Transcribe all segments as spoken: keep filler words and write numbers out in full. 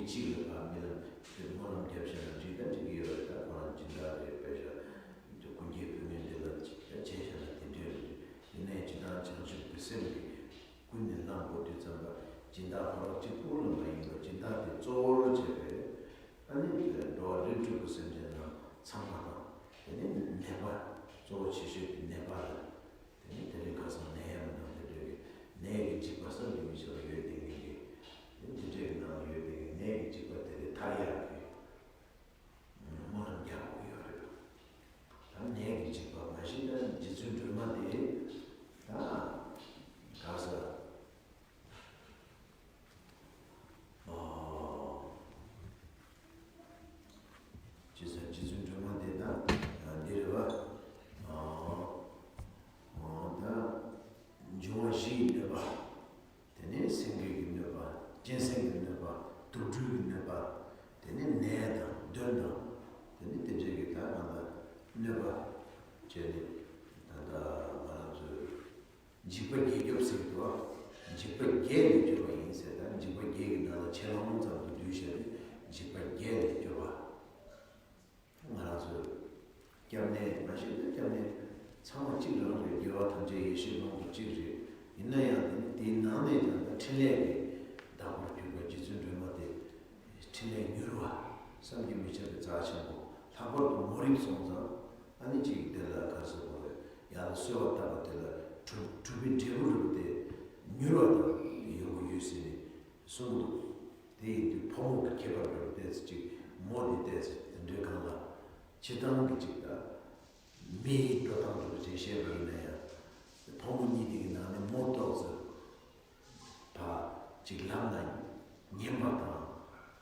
གཅིག་ལ་ཕར་རྨི་ལམ་དེ་སྨོན་ལམ་བརྒྱབ་བཞག་ན་འགྲིག་ད་འགྲིག་གི་ཡོད་རེད། ད་ཁོ་རང་སྦྱིན་བདག་རེད། དཔེ་བཞག་ཀུན་མཁྱེན་བུ་མོ་འདི་ལ་བྱས་བཞག་ན་དེ་འདྲས་རེད། ཡིན་ནའི་སྤྱིར་བཏང་བྱང་ཆུབ་ཀྱི་སེམས་ཀྱིས་ཀུན་ནས་བསླང་དགོས་དུས་ཙམ་པ་སྦྱིན་བདག་ཁོ་རང་གཅིག་པུ་ལ་མ་ཡིན་པར་སྦྱིན་བདག་དེ་གཙོ་བོར་བྱས་པའི་ཨ་ནི་འགྲོ་བ་རིགས་དྲུག་གི་སེམས་ཅན་རྣམས་ཚང་མ་དང་། དེ་ནི་ནད་པ་གཙོ་བོ་ཆེ་ཤོས་ཀྱི་ནད་པ་ལ། དེ་ནི་དེ་རིང་ཁ་སང་ནད་ཡམས་དང་དེ་འདྲ་གི་ནད་ཀྱི་འཇིགས་པ་བསམ་གྱིས་མི་ཁྱབ་པ་ཡོད་བསྡད་མཁན་གྱི། དེ་ནི་དེ་འདྲ་གི་ནང་ཡོད་བསྡད་མཁན་ནད་ཀྱི་འཇིགས་པ་དེ་ལས་ཐར་ཡག་གི་སྨོན་ལམ་རྒྱག་དགོས་ཡོད་རེད། ད་ནད་ཀྱི་འཇིགས་པ་མ་གཞི་ད་རྗེ་བཙུན་སྒྲོལ་མ་དེ་ད་ག་ས། ཨོ། ཅི་ཟེར། རྗེ་བཙུན་སྒྲོལ་མ་དེ་ད་འདི་རེད་བ། ཨོ། ཨོ་ད་འབྱུང་བ་བཞི་ཡི་གནོད་པ། དེ་ནས་སེང་གེ་གི་གནོད་པ། གཅན་གཟན་གྱི་གནོད་པ། དུག་སྦྲུལ་གྱི་གནོད་པ། དེ་ནས་ནད་དང་གདོན་དང་། དེ་ནས་དེ་འདྲའི་གི་ད་ང་ད་གནོད་པ་བྱས་ནས་ད་ད་ང་རང་ཚོའི། འཇིགས་པ་བརྒྱད་སྐྱོབ་ཟེར་གྱི་འདུག་འཇིགས་པ་བརྒྱད་ལས་སྐྱོབ་པ་ཡིན་ཟེར། ད་འཇིགས་པ་བརྒྱད་ཀྱི་ནང་ལ་ཆེས་ལྷག་མ་ཙམ་དུ་བསྡུས་བྱས་ཏེ་འཇིགས་པ་བརྒྱད་ལས་སྐྱོབ་པ། ང་རང་ཚོས་སྐྱབས་གནས་མ་གཞི་ད་སྐྱབས་གནས་ཚང་མ་གཅིག་རང་རེད། རྒྱལ་བ་ཐམས་ཅད་ཡེ་ཤེས་ཀློང་དུ་གཅིག་རེད། ཡིན་ན་ཡང་དེ་ནི་དེའི་ནང་ནས་ཀྱང་ད་འཕྲིན་ལས་ཀྱི་བདག་པོར་གྱུར་པའི་རྗེ་བཙུན་སྒྲོལ་མ་དེ་འཕྲིན་ལས་མྱུར་བ། བསམ་གྱིས་མི་ཁྱབ་པའི་རྩ་ཆེན་པོ། ལྷག་པར་དུ་མོ་རིགས་སོང་ཙང་། ཨ་ནི་གཅིག་དེ་ལ་ག་རེ་ཟེར་དགོས་རེད། ཡར་ལ་གསོལ་བ་བཏབ་པ་དེ་ལ་གྲུབ་གྲུབ་པའི་འབྲས་བུ་རེད་དེ། མྱུར་བ་དང་ཡོང་གི་ཡོད་ཟེར་ནས་གསུངས་འདུག་དེ་ཡིན་དུས་ཕོ་མོ་གི་ཁྱད་པར་འདྲ་བོ་ཏོག་ཙམ་ཅིག་མོ་དེ་ཏོག་ཙམ་དེ་འདྲའི་སྒང་ལ་སྤྱིར་བཏང་གི་ཅིག་ད་མི་ཡི་འགྲོ་སྟངས་འདྲ་བོ་ཅིག་བཤད་པ་ཡིན་ན་ཡང་། ཕོ་མོ་གཉིས་དེ་གི་ནང་ནས་མོ་ཏོག་ཙམ། ཕར་ཅིག་ལམ་ལ་ཉན་པ་དང་།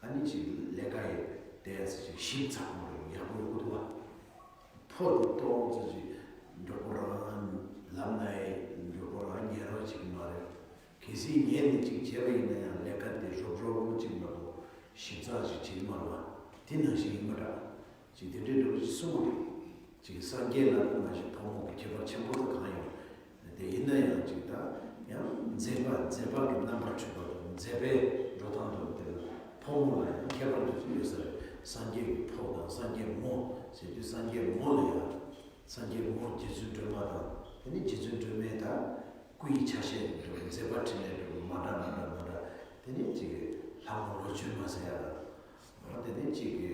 ཨ་ནི་ཅིག་ལས་ཀ་ཡི་ཏོག་ཙམ་ཅིག་ཞིབ་ཚགས་པོ་རེད། ཡག་པོ་ཡོང་གི་འདུག་བ། ཕོ་དེ་ཏོག་ཙམ་ཅིག་མགྱོགས་པོ་རང་ལམ་ལ་ཡི་མགྱོགས་པོ་རང་ཉན་རོགས་བྱེད་ཀྱི་མ་རེད། གལ་སྲིད་ཉན་ནས་ཅིག་བྱས་པ་ཡིན་ན་ཡང་ལས་ཀ་དེ་རོབ་རོབ་ཅིག་མ་གཏོགས་ཞིབ་ཚགས་ཅིག་བྱེད་ཀྱི་མ་རེད་བ། དེ་ནང་བཞིན་ཡིན་པ་འདྲ། ཅིག་དེ་འདྲའི་འདྲ་བོ་ཅིག་གསུངས་པ་རེད། ཅིག་སངས་རྒྱས་ལ་མ་གཞི་ཕོ་མོ་གི་ཁྱད་པར་ཆེན་པོ་དེ་གང་ཡོད། དེ་ཡིན་ན་ཡང་ཅིག་ད་ཡང་མཛད་པ་མཛད་པ་གི་རྣམ་པར་འཕྲུལ་པ་དང་མཛད་པའི་འགྲོ་སྟངས་དང་དེ་ལ་ཕོ་མོ་ལ་ཡང་ཁྱད་པར་དེ་ཚོ་ཡོད་ས་རེད། སངས་རྒྱས་ཀྱི་ཕོ་དང་སངས་རྒྱས་མོ་ཟེར་དུས་སངས་རྒྱས་མོ་ལ་ཡང་སངས་རྒྱས་མོ་རྗེ་བཙུན་སྒྲོལ་མ་དང་། དེ་ནི་རྗེ་བཙུན་སྒྲོལ་མའི་ད་སྐུ་ཡི་ཆ་ཤས་དེ་འདྲ་མཛད་པ་འཕྲིན་ལས་འདྲ་མ་འདྲ་མ་འདྲ་མ་འདྲ། དེ་ནི་ཅིག་ལྷ་མོ་ལོ་ཆུན་མ་ཟེར་ཡ་ལ། དེ་ནི་ཅིག་གི་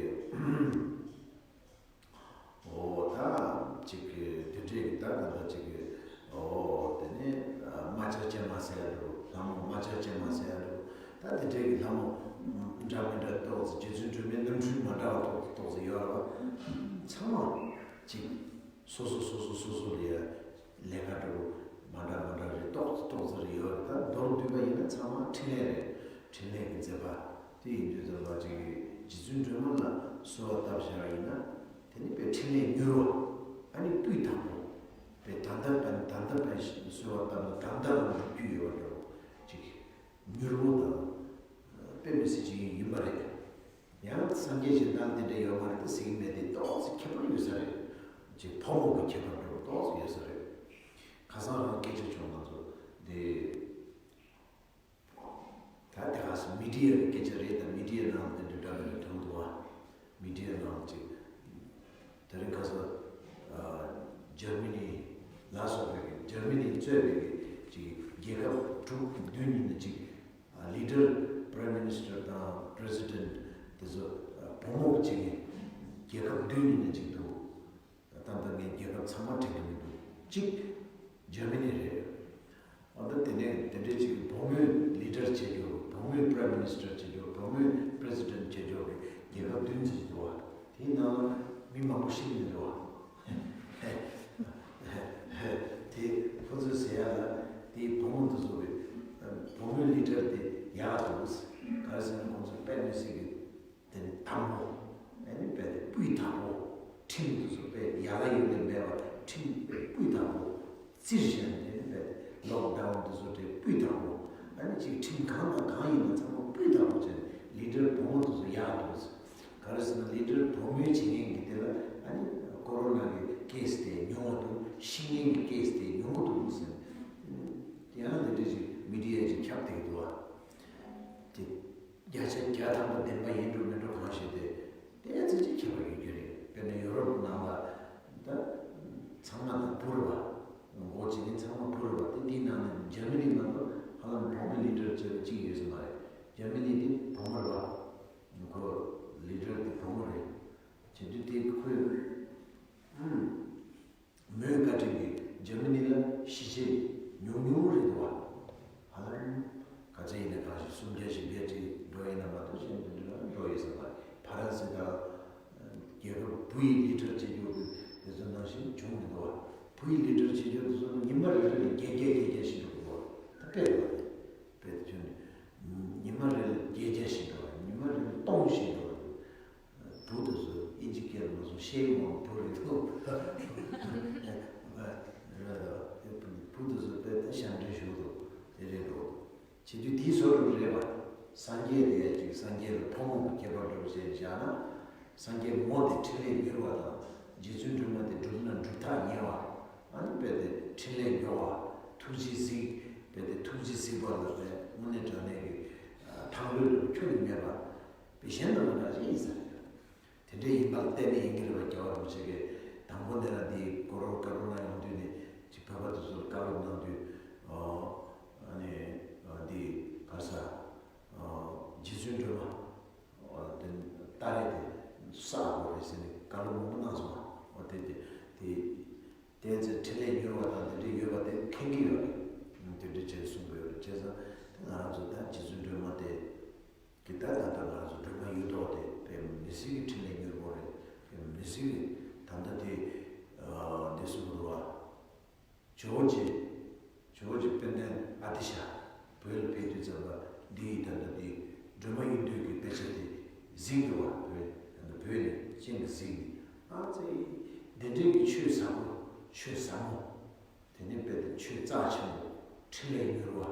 ཨོ་ད་ཅིག་གི་དེ་འདྲའི་གི་ད་ད་ད་ཅིག་གི་ཨོ་དེ་ནི་རྨ་བྱ་ཅན་མ་ཟེར་ཡ་འདྲ། ལྷ་མོ་རྨ་བྱ་ཅན་མ་ཟེར་ཡ་འདྲ། ད་དེ་འདྲའི་གི་ལྷ་མོ་འདྲ་མི་འདྲ་ཏོག་ཙམ་རྗེ་བཙུན་སྒྲོལ་མའི་རྣམ་འཕྲུལ་མ་འདྲ་བ་ཏོག་ཙམ་ཏོག་ཙམ་ཡོད་རེད་བ། ཚང་མ་ཅིག་སོ་སོ་སོ་སོ་སོ་སོ་ལ་ཡ་ལས་ཀ་འདྲ་བོ་མ་འདྲ་མ་འདྲ་རེད། ཏོག་ཙམ་ཏོག་ཙམ་རེ་ཡོད་རེད། ད་མདོར་བསྡུས་པ་ཡིན་ན་ཚང་མ་འཕྲིན་ལས་རེད། འཕྲིན་ལས་ཀྱི་མཛད་པ་དེ་ཡིན་དུས་ཙམ་པ་ཅིག་གིས་རྗེ་བཙུན་སྒྲོལ་མ་ལ་གསོལ་བ་བཏབ་བཞག་པ་ཡིན་ན། དེ་ནི་དཔེ་འཕྲིན་ལས་མྱུར་བ། ཨ་ནི་སྤུས་དག་པོ། དཔེ་ད་ལྟ་བན་ད་ལྟ་བན་གསོལ་བ་བཏབ་ན་ད་ལྟ་རང་རྒྱུས་ཡོད་པ་འདྲ་བོ་ཅིག་མྱུར་བོ་དང་། དཔེ་མི་སྲིད་ཅིག་ཡིན་པ་རེད། ཡང་སངས་རྒྱས་གཞན་དག་དེ་འདྲ་ཡོད་མ་རེད་ད་ཟེར་གྱི་མེད་དེ། ཏོག་ཙམ་ཁྱད་པར་ཡོད་ས་རེད། ཅིག་ཕོ་མོ་གི་ཁྱད་པར་འདྲ་བོ་ཏོག་ཙམ་ཡོད་ས་རེད། ཁ་སང་རང་སྐད་ཆ་བྱུང་། ང་ཚོ་འདི་ད་དེ་ག་སེ་མི་ཌི་ཡའི་སྐད་ཆ་རེད། ད་མི་ཌི་ཡའི་ནང་དེ་འདྲ་འདྲ་མི་འདྲ་མཐོང་འདུག་བ། མི་ཌི་ཡའི་ནང་ཅིག་དེ་རིང་ཁ་སང་ཨ་འཇར་མ་ནི་ལ་སོགས་པའི་གི་འཇར་མ་ནི་གཙོས་པའི་གི་ཅིག་རྒྱལ་ཁབ་དྲུག་བདུན་ཡིན་ན་ཅིག་ལི་ཌར། པ་རའིམ་མི་ནི་སི་ཊར་དང་པི་རེ་སི་ཌེན་ཊི་དེ་ཚོ་བུ་མོ་བྱས་ནས་རྒྱལ་ཁབ་བདུན་ཡིན་ན་གཅིག་འདུག་ད་ལྟ་ངས་རྒྱལ་ཁབ་ཚང་མ་དྲན་གྱི་མི་འདུག་གཅིག་འཇར་མ་ནི་རེད། འོ་ད་དེ་ནས་དེ་འདྲའི་ཅིག་བུ་མོས་ལི་ཌར་བྱེད་རྒྱུ། བུ་མོས་པ་རའིམ་མི་ནི་སི་ཊར་བྱེད་རྒྱུ། བུ་མོས་པི་རེ་སི་ཌེན་ཊི་བྱེད་རྒྱུ་གི་རྒྱལ་ཁབ་བདུན་ཙམ་འདུག་བ། དེའི་ནང་ལ་མི་མང་པོ་ཤི་ནས་འདུག་བ། དེ་ཁོ་ཚོས་ཟེར་ཡ་ལ། དེའི་བུ་མོ་དེ་ཚོ་གི་བུ་མོའི་ལི་ཌར་དེ་ཡག་འདུག་ག་རེ་ཟེར་ན་ཁོང་ཚོ་དཔེ་མི་སྲིད་གི་དེ་ནི་དམ་པོ། ཨ་ནི་དཔེ་དེ་སྤུས་དག་པོ། ཁྲིམས་དེ་ཚོ་དཔེ་ཡག་ག་ཡོད་ལས་འབད་བ། ཁྲིམས་དཔེ་སྤུས་དག་པོ་བཙིར་བཞག་ནས། དེ་ནི་དཔེ་དེ་ལོག་ཌའུན་དེ་ཚོ་དེ་སྤུས་དག་པོ། ཨ་ནི་ཅིག་ཁྲིམས་གང་དང་གང་ཡིན་ན་ཚང་མ་སྤུས་དག་པོ་བྱས་ནས་ལི་ཌར་བུ་མོ་དེ་ཚོ་ཡག་འདུག་ག་རེ་ཟེར་ན་ལི་ཌར་བུ་མོའི་བྱེད་མཁན་གྱི་དེ་ལ་ཨ་ནི་ཀོ་རོ་ན་གི་ཀེ་སི་དེ་ཉུང་བ་འདུག་ཤི་མཁན་གྱི་ཀེ་སི་དེ་ཉུང་བ་འདུག་ཟེར། ཡང་ན་དེ་འདྲ་ཅིག་མི་ཌི་ཡ་ཅིག་ཁྱབ་བསྡད་ཀྱི་འདུག་བ། དེ་རྒྱ་ ཆེན་བརྒྱ་ཐམ་པ་ལྡན་པ་ཡིན་འགྲོ་མིན་འགྲོ་གང་ཤེས་ཏེ། དེ་ཙམ་ཅིག་ཁྱད་པར་ཡོད་རྒྱུ་རེད། དཔེར་ན་ཡོ་རོབ་ནང་ལ་ད་ཚང་མ་ད་བུ་རེད་བ། མགོ་བྱེད་མཁན་ཚང་མ་བུ་རེད་བ། དེ་འདིའི་ནང་ནས་འཇར་མ་ནི་ནང་དུ་ཧ་ལམ་བུ་མོ་ལི་ཌར་བྱས་པ་གཅིག་ཡོད་ས་མ་རེད། འཇར་མ་ནི་དེ་བུ་མོ་རེད་བ། ཁོ་ལི་ཌར་དེ་བུ་མོ་རེད། བྱེད་དུས་དེ་ཁོས། ཨུམ། མོའི་བཀའ་དྲིན་གྱིས་འཇར་མ་ནི་ལ་གཞིས་བྱེས་ཉུང་ཉུང་རེད་འདུག་བ། ཧ་ལམ་ག་ཚད་ཡིན་ན་གང་ཞིག་སུམ་བརྒྱ་བཞི་བརྒྱ་ཅིག་འགྲོ་ཡིན་ན་མ་གཏོགས་གཞན་དེ་འདྲ་འགྲོ་ཡོད་ས་མ་རེད། ཕ་རན་སི་དང་རྒྱལ་ཁབ་བུ་ཡི་ལི་ཌར་བྱེད་རྒྱུ་དེ་ཚོ་ནང་བཞིན་བྱུང་མི་འདུག་བ། བུ་ཡི་ལི་ཌར་བྱེད་རྒྱུ་དེ་ཚོ་ཉི་མ་རེ་རེ་ལ་བརྒྱད་བརྒྱ་བརྒྱད་བརྒྱ་ཞིག་འགྲོ་གི་འདུག་བ། ད་དཔེ་ཡོད་པ་རེད། དཔེ་དེ་བྱུང་ནས་ཉི་མ་རེ་ལ་བརྒྱད་བརྒྱ་ཞིག་འགྲོ་བ། ཉི་མ་རེ་ལ་སྟོང་ཞིག་འགྲོ་བ། བུ་དེ་ཚོ་ཨིན་ཇི་སྐད་ལ་མ་སོང་ཤེས་མང་བུ་རེད་འདུག་བུ་དེ་ཚོ་དཔེ་ད་ཞབས་འདྲེན་ཞུ་འདུག་དེ་རེད་འགྲོ། བྱེད་དུས་དེའི་བཟོ་འདྲ་རེད་པ། སངས་རྒྱས་དེ་ཅིག་སངས་རྒྱས་ལ་ཕོ་མོ་གི་ཁྱད་པར་འདྲ་པོ་བྱས་བཞག་ན། སངས་རྒྱས་མོ་དེ་འཕྲིན་ལས་མྱུར་བ་དང་རྗེ་བཙུན་སྒྲོལ་མ་དེ་བསྒྲུབས་ན་སྒྲུབ་ཐག་ཉེ་བ། ཨ་ནི་དཔེ་དེ་འཕྲིན་ལས་མགྱོགས་པ། ཐུགས་རྗེས་གཟིགས། དཔེ་དེ་ཐུགས་རྗེས་གཟིགས་པ་ལ་དཔེ་དངོས་གནས་དྲང་གནས་ཀྱི་ཐང་ལྷོད་ལ་ཁྱོན་ནས་མེད་པ། དཔེ་གཞན་དང་མི་འདྲ་ཞིག་ཡིན་ས་རེད། དེ་འདྲའི་ཡིན་པ་ལ་བརྟེན་ནས་ཡིན་གྱི་རེད་པ། རྒྱལ་བ་རིན་པོ་ཆེ་གིས་དང་པོ་འདི་ལ་འདི་ཀོ་རོ་ཀ་རོ་ན་ཡོང་དུས་ནས་ཅིག་བོད་པ་དེ་ཚོ་ལ་བཀའ་སློབ་གནང་དུས། ཨོ། ཨ་ནི་འདི་ག་ས། ཨོ། རྗེ་བཙུན་སྒྲོལ་མ། ཨོ། དེ་ཏཱ་རེ་དེ་བསགས་དགོས་རེད་ཟེར་ནས་བཀའ་སློབ་མང་པོ་གནང་སོང་བ། ཨོ། དེ་དེ་དེ་དེ་ཚོས་འཕྲིན་ལས་མྱུར་བ་དང་དེ་འདྲ་ཡོད་པ་དེ་མཁྱེན་གྱི་ཡོད་རེད། དེ་འདྲ་བྱས་གསུང་གི་ཡོད་རེད། བྱས་ཙང་དེ་ང་རང་ཚོ་ད་རྗེ་བཙུན་སྒྲོལ་མ་དེ། གི་ད་ད་ལྟ་ང་ཚོ་སྒྲོལ་མ་ཡུལ་ཐོག་དེ་དཔེ་མི་སྲིད་ཀྱི་འཕྲིན་ལས་མྱུར་པོ་རེད། དཔེ་མི་སྲིད་ཀྱི་ད་ལྟ་དེ་འདི་གསུངས་འདུག་བ། ཇོ་བོ་རྗེ། ཇོ་བོ་རྗེ་དཔལ་ལྡན་ཨ་ཏི་ཤ་བོད་ལ་ཕེབས་དུས་ཙམ་པ་འདི་ཡི་ད་ལྟ་འདི་སྒྲོལ་མ་ཡུལ་དུས་ཀྱི་དཔེ་ཆ་དེ་གཟིགས་འདུག་བ། བོད་ད་ལྟ་བོད་ནས་ཅན་གྱི་གཟིགས་ནས་ཨ་ཙི། འདི་འདྲའི་གི་ཆོས་ཟབ་པོ་ཆོས་ཟབ་མོ། དེ་ནས་དཔེ་དེ་ཆོས་རྩ་ཆེན་པོ་འཕྲིན་ལས་མྱུར་བ།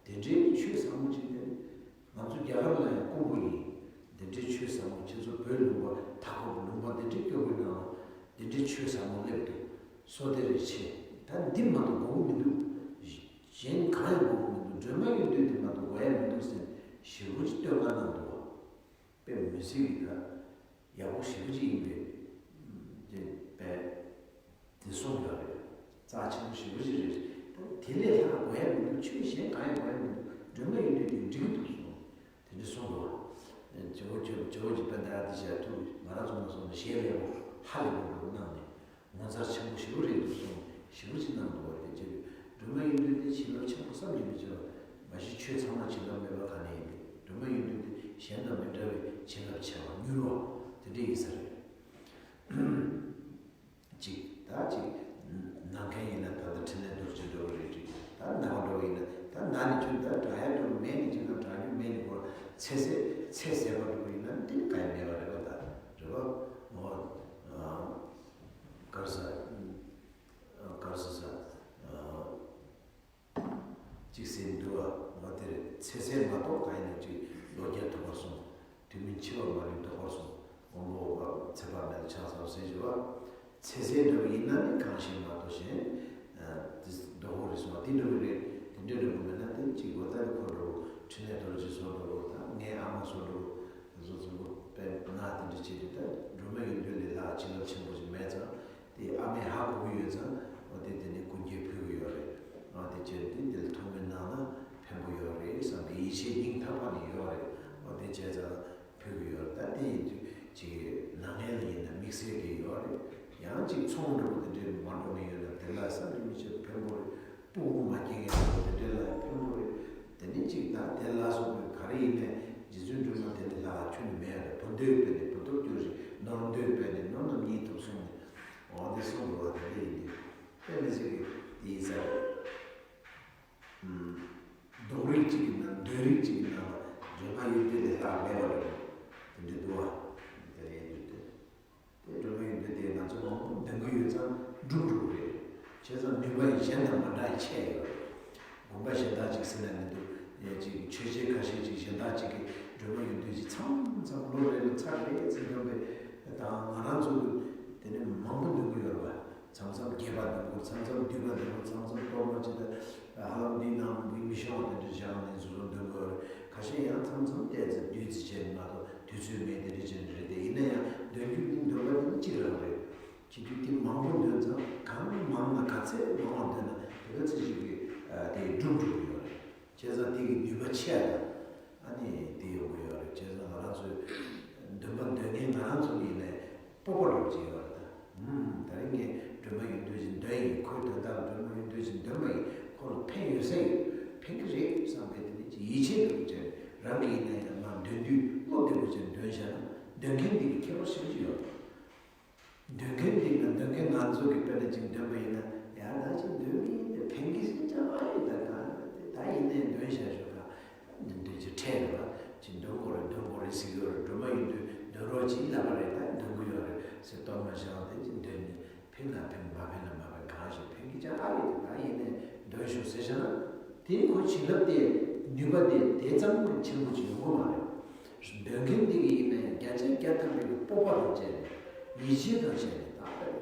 དེ་འདྲའི་ཆོས་ཟབ་མོ་ཅིག་དེ་ནི་ང་ཚོ་རྒྱ་གར་ལ་ཡང་དཀོན་པོ་ཡིན། དེ་འདྲའི་ཆོས་ཟབ་མོ་ཁྱེད་ཚོ་བོད་ལུང་པ་མཐའ་འཁོབ་ལུང་པ་དེ་འདྲའི་སྐྱོ་པོའི་ནང་ལ་དེ་འདྲའི་ཆོས་ཟབ་མོ་སླེབས་འདུག་བསོད་བདེ་རེ་ཆེ། ད་འདི་མ་གཏོགས་དགོས་མི་འདུག་གཞན་གང་ཡང་དགོས་མི་འདུག་སྒྲོལ་མ་ཡུལ་དུས་འདི་མ་གཏོགས་དགོས་ཡ་མི་འདུག་ཟེར་ཞེ་པོ་ཅིག་བསྟོད་བསྔགས་གནང་འདུག་དཔེ་མི་སྲིད་ཀྱི་ད་ཡག་པོ་ཞེ་པོ་ཅིག་ཡིན་པས། དེ་དཔེ་དེ་གསུངས་ཡོད་རེད། རྩ་ཆེན་པོ་ཞེ་པོ་ཅིག་རེད། དེ་ལས་ལྷག་དགོས་ཡ་མི་འདུག་ཆོས་གཞན་གང་ཡང་དགོས་ཡ་མི་འདུག་སྒྲོལ་མ་ཡུལ་དུས་དེ་འགྲིག་འདུག་གསུངས། དེ་འདྲ་གསུངས་འདུག་ཇོ་བོ་ཇོ་ཇོ་བོ་རྗེ་དཔལ་ལྡན་ཨ་ཏི་ཤ་ཐུགས་ང་རང་ཚོ་མ་སོང་ན་ཞལ་ལས་པོ་ཧ་ལས་པོ་འགྲོ་གནང་ནས། ངོ་མཚར་ཆེན་པོ་ཞེ་པོ་རེད་འདུག་གསུངས་ཞེ་པོ་ཅིག་གནང་འདུག་བ། དེ་རྗེས་སྒྲོལ་མ་ཡུལ་དུས་དེ་བྱིན་རླབས་ཆེན་པོ་བསམ་གྱིས་མི་ཁྱབ་པ། མ་གཞི་ཆོས་ཚང་མ་བྱིན་རླབས་མེད་པ་ག་ནས་ཡིན་ཏེ། སྒྲོལ་མ་ཡུལ་དུས་དེ་གཞན་དང་མི་འདྲ་བའི་བྱིན་རླབས་ཆེ་བ་མྱུར་བ་དེ་འདྲ་ཡིན་ས་རེད། ཅིག་ད་ཅིག་ནང་མཁན་ཡིན་ན་ད་ལྟ་འཕྲིན་ལས་རྡོ་རྗེ་འགྲོ་བ་རེད་ཅིག་ད་ནང་འགྲོ་བ་ཡིན་ན་ད་ནང་ནས་ཁྱོད་ད་དྲག་ཡ་འགྲོ་མེད་ནས་ཅིག་ད་དྲག་རྒྱུ་མེད་ནས་ཁོ་ཚེ་ཟད་ཚེ་ཟད་པ་འགྲོ་བ་ཡིན་ན་འདི་ག་ཡ་མེད་པ་རེད་པ། ད་རེད་པ། འོ། གར་ས། གར་ས་ས། གཅིག་ཟེར་འདུག་བ། ང་དེར་ཚེ་ཟད་མ་གཏོགས་གང་ཡིན་ན་གཅིག་ལོ་བརྒྱ་ཐུབ་པར་སོང་། དུས་མིན་འཆི་བ་མ་ལུས་ཐོབ་པར་སོང་། དབང་པོ་འོག་ཚེ་དཔག་མེད་ལ་ཕྱག་འཚལ་ཟེར་བ། ཚེ་ཟད་འདྲ་བ་ཡིན་ན་ནི་གང་ཞིག་མ་གཏོགས་གཞན། དེ་ལྡོག་པོ་རེད་སོང་བ་དེ་འདྲ་བ་རེད། དེ་འདྲ་འདྲ་བ་མེད་ན་དེ་གཅིག་འོ་ད་ནི་ཁོ་འདྲ་བོ་འཕྲིན་ལས་རྡོ་རྗེ་སོགས་འདྲ་བོ་དང་ངའི་ཨ་མ་སོགས་འདྲ་བོ་དེ་ཚོ་ཚོ་བོ་དཔེ་ང་དེ་འདྲ་བྱེད་དུས་ད་སྒྲོལ་མ་ཡུལ་དུས་ལས་ལྷག་བྱིན་རླབས་ཆེན་པོ་ཞིག་མེད་ཙང་། དེ་ཨ་མས་ཧ་གོ་གི་ཡོད་ཙང་། འོ་དེ་དེ་ནས་སྐུ་འགྱེད་ཕུལ་གི་ཡོད་རེད། འོ་དེ་བྱས་དེ་དེ་ལ་ཐུགས་སྨོན་གནང་ན་ཕན་པོ་ཡོད་རེད་བསམ་པའི་ཡིད་ཆེས་སྙིང་ཐག་པ་ནས་ཡོད་རེད། འོ་དེ་བྱས་ཙང་ཕུལ་གི་ཡོད་རེད། ད་དེ་ཡིན་དུས་ཅིག་ནང་ངན་ལ་ཡིན་ན་དམིགས་བསལ་གྱི་ཡོད་རེད། ཡང་ཅིག་ཚོང་འགྲོ་བ་དེ་འདྲས་མ་འགྲོ་ནས་ཡོད་ན་དེ་ལ་བསམ་གྱིས་མི་ཁྱབ་ཕན་པོ་རེད། སྤུ་གུ་མ་སྐྱེ་མཁན་འགྲོ་བ་དེ་འདྲས་ལ་ཕན་པོ་རེད། དེ་ནས་ཅིག་ད་དེ་ལ་སོགས་པའི་ག་རེ་ཡིན་ནའི་རྗེ་བཙུན་སྒྲོལ་མ་དེ་ལས་ལྷག་ཁྱོན་ནས་མེད་རེད། བུ་འདོད་པས་ནི་བུ་ཐོབ་འགྱུར་ཞིང་ནོར་འདོད་པས་ནི་ནོར་རྣམས་ཉིད་ཐོབ་གསུངས་ནས། འོ་དེ་གསུངས་འགྲོ་བ་དེ་འདྲ་ཡིན་དུས་དཔེ་མི་སྲིད་ཀྱི་དེ་ཡིན་ས་རེད། ཨུམ། རྡོག་རིགས་གཅིག་གི་ནང་འདོད་རིགས་གཅིག་གི་ནང་ལ་སྒྲོལ་མ་ཡུལ་དུས་ལས་ལྷག་མེད་པ་རེད། དེ་འདྲ་འདུག་བ། དེ་ལས་ཡིན་དུས་དེ། དེ་སྒྲོལ་མ་ཡུལ་དུས་དེ་ང་ཚོ་མང་པོ་འདོན་གྱི་ཡོད་ཙང་འགྲུབ་འགྲོ་གི་རེད། བྱས་ཙང་ནུས་པ་ཡི་གཞན་དང་མ་འདྲ་ཡི་ཆེ་ཡོད་རེད། དགོན་པ་གཞན་དག་ཅིག་ཟེར་ན་མི་འདུག་ཡ་ཅིག་ཆོས་བྱེད་ཁ་ཤས་ཅིག་གཞན་དག་ཅིག་གིས་སྒྲོལ་མ་ཡུལ་དུས་ཀྱི་མཚམས་མཚམས་ལོ་རེ་ལ་ཚར་རེ་ཙམ་འདོན་པའི་དང་ང་རང་ཚོ་དེ་ནས་མང་པོ་འདོན་གྱི་ཡོད་རེད་པ། མཚམས་མཚམས་རྒྱས་པ་འདོན་དགོས། མཚམས་མཚམས་བསྡུས་པ་འདོན་དགོས། མཚམས་མཚམས་གཏོར་མ་ཅིག་དང་ཧ་ལམ་འདིའི་ནང་མི་མི་ཤོང་བ་དེ་འདྲ་བཞག་ནས་ཟུར་དུ་འདོན་དགོས་རེད། ཁ་ ཁ་ཤས་ཡང་མཚམས་མཚམས་ཏོག་ཙམ་བདུད་རྩི་བྱས་ནས་མ་གཏོགས་དུས་ཚོད་མེད་དེ་འདྲ་བྱས་ནས་རེད་དེ། ཡིན་ན་ཡང་འདོན་རྒྱུ་ནི་འདོན་པ་དེ་ནི་གཅིག་རང་རེད། བྱེད་རྒྱུ་དེ་མང་པོ་འདོན་ཙང་གང་མང་ན་ག་ཚད་མང་བ་འདོན་ན་དེ་ག་ཚད་ཅིག་གི་དེ་འགྲུབ་འགྲོ་གི་ཡོད་རེད། བྱས་ཙང་དེ་གི་ནུས་པ་ཆེ་ཡ་ཡང་ཨ་ནི་དེ་ཡོང་གི་ཡོད་རེད། བྱས་ཙང་ང་རང་ཚོའི་འདོན་པ་འདོན་མཁན་ང་རང་ཚོ་ཡིན་ནའི་སྤོབས་པ་འདྲ་པོ་ཅིག་ཡོད་རེད་ད། ཧུམ། ད་རིང་ངས་སྒྲོལ་མ་ཡོད་དུས་ཅིག་འདོན་ཡིན། ཁོའི་དོན་དག་ལ་སྒྲོལ་མ་ཡོད་དུས་ཅིག་འདོན་པ་ཡིན། ཁོ་ལ་ཕན་ཡོད་ས་ཡོད། ཕན་གི་རེད་བསམ་པའི་དེ་ནི་ཅིག་ཡིད་ཆེས་འདྲ་པོ་ཅིག་རང་གི་ཡིན་ན་ཡང་ང་འདོན་དུས་བློ་བདེ་པོ་ཅིག་འདོན་བཞག་ན་འདོན་མཁན་དེ་གི་ཁྱད་པར་ཞེ་པོ་ཅིག་ཡོད་རེད། འདོན་མཁན་འདི་ན་འདོན་མཁན་ང་ཚོ་གི་དཔེར་ན་ཅིག་འདོན་པ་ཡིན་ན། ཡ་ད་ཅིག་འདོན་མི་ཡིན་ཏེ་ཕན་གི་ཞིག་ཅང་ཨ་ཡོད་ད་ག་ད་ཡིན་ནའི་འདོན་བཞག་ཞོག་ག་འདོན་དུས་ཅིག་ཁྲལ་རེད་པ། ཅིག་འདོན་དགོས་རེད་འདོན་དགོས་རེད་ཟེར་གི་ཡོད་རེད། སྒྲོལ་མ་ཡོད་དུས་འདོན་རོགས་ཅིག་ལབ་པ་རེད། ད་འདོན་གི་ཡོད་རེད་ཟེར་གཏོར་མ་བཞག་དེ་ཅིག་འདོན་ནས་ཕན་ན་ཕན་མ་ཕན་ན་མ་ཕན་གང་ཞིག་ཕན་གི་ཅང་ཨ་ཡོད་ད་ག་ཡིན་ནའི་འདོན་ཞོག་ཟེར་བཞག་ན། དེ་ཁོ་བྱིན་རླབས་དེ་ནུས་པ་དེ་དེ་ཙམ་ཆེན་པོ་ཅིག་ཡོང་གི་མ་རེད། འདོན་མཁན་འདི་གི་ཡིན་ནའི་བརྒྱ་ཆ་བརྒྱ་ཐམ་པའི་སྤོབས་པ་དང་བཅས་ནས་ཡིད་ཆེས་དང་བཅས་ནས་ད་ལྟ་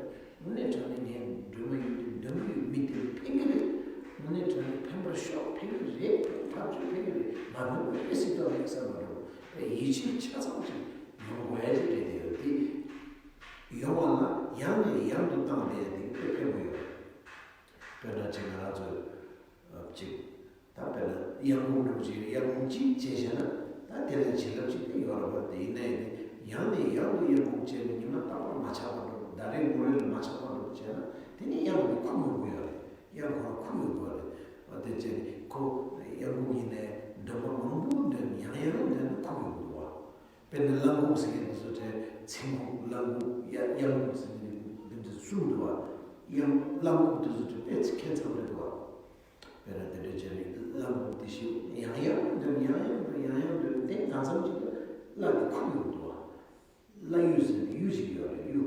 དངོས་གནས་དྲང་གནས་ངས་སྒྲོལ་མ་ཡོད་དུས་འདོན་གི་ཡོད། མི་དེ་ལ་ཕན་གི་རེད། དངོས་གནས་དྲང་གནས་ཕན་པར་ཤོག་ཕན་གི་རེད། ཐག་ཆོད་ཕན་གི་རེད། མ་ཕན་པ་དཔེ་སྲིད་ཐོག་ནས་བསམ་པ་འདྲ་པོ་དཔེ་ཡིད་ཆེས་ཆ་ཚང་ཅིག་ཡོང་དགོས་ཡ་ཅིག་རེད་དེ། ཡོད་དེ་ཡོང་བ་ལ་ཡང་ནས་ཡང་དུ་བཏང་བསྡད་ཡ་དེ་དཔེ་ཕན་པོ་ཡོད་རེད། དཔེར་ན་ཅིག་ང་རང་ཚོས་ཅིག་ད་དཔེར་ན་གཡང་འགུགས་འདྲ་པོ་ཅིག་གཡང་འགུགས་གཅིག་བྱས་བྱས་ན་ད་དེ་ལ་བྱིན་རླབས་ཅིག་དེ་ཡོད་རེད་པ། དེ་ཡིན་ན་ཡང་དེ་ཡང་ནས་ཡང་དུ་གཡང་འགུགས་བྱས་ནས་ཉི་མ་རྟག་པར་མ་ཆག་པ་འདྲ་པོ་ཟླ་རེ་དགུ་རེ་ལ་མ་ཆག་པ་འདྲ་པོ་བྱས་ན་དེ་ནི་གཡང་དེ་ཁུག་ཡོང་གི་ཡོད་རེད། གཡང་ཁོ་རང་ཁུག་ཡོང་གི་ཡོད་རེད། འོ་དེ་བྱས་ནས་ཁོ་གཡང་འགུགས་ཡིན་ནའི་འདོན་པ་མང་པོ་འདོན་ཡང་ཡང་འདོན་ན་ཁུག་ཡོང་གི་འདུག་བ། དཔེར་ན་གླང་འགུགས་ཟེར་མཁན་དེ་ཚོ་དེ་ཚེ་འགུགས་གླང་འགུགས་གཡང་གཡང་འགུགས་ཟེར་མཁན་དེ་འདི་གསུམ་འདུག་བ། གཡང་གླང་འགུགས་དེ་ཚོ་དེ་དཔེ་ཁྱད་མཚར་པོ་འདུག་བ། དཔེར་ན་དེ་འདྲ་བྱས་ནས་གླང་འགུགས་དེ་ཞིག་ཡང་ཡང་འདོན་ཡང་ཡང་འདོན་ཡང་ཡང་འདོན་དེ་གང་འཚམ་ཅིག་ལ་བླ་དེ་ཁུག་ཡོང་འདུག་བ། བླ་གཡུ་ཟེར་ནས་གཡུ་ཞིག་ཡོད་རེད། གཡུ་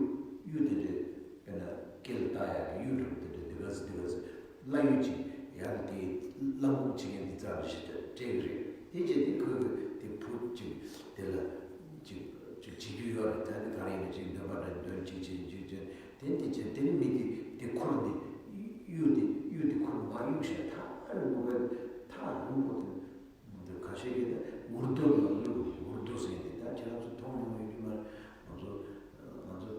གཡུ་དེ་འདྲས་དཔེར་ན་སྐེ་ལ་བཏགས་ཡག་གི་གཡུ་འདྲ་པོ་དེ་འདྲས་འདི་ག་ཟེར་འདི་ག་ཟེར་བླ་གཡུ་ཅིག་ཡར་དེ་གླང་འགུགས་བྱེད་མཁན་འདི་རྩ་ལ་ཞིག་སྤྲད་ཀྱི་རེད། དེ་རྗེས་དེ་ཁོས་གི་དེ་བུ་ཅིག་དེ་ལ་ཅིག་ཅིག་ཅིག་བྱེད་རྒྱུ་ཡོད་རེད། ད་དེ་ག་རེ་ཡིན་ན་ཅིག་འདོན་པ་འདྲ་འདོན་ཅིག་ཅིག་ཅིག་ཅིག་དེ་འདི་བྱས་དེ་ནི་མི་དེ་དེ་ཁུར་ནས་གཡུ་དེ་གཡུ་དེ་ཁུར་མར་གཡུགས་བྱས་ཐག་རིང་པོ་བས་ཐག་རིང་པོ་དེ། འདི་ཁ་ཤས་ཀྱིས་ད་འུར་རྡོ་ལ་གླུ་འུར་རྡོ་ཟེར་ཏེ་ད་ཁྱེད་རང་ཚོ་མཐོང་མྱོང་ཡོད་ཀྱི་མ་རེད། ང་ཚོ་ང་ཚོ་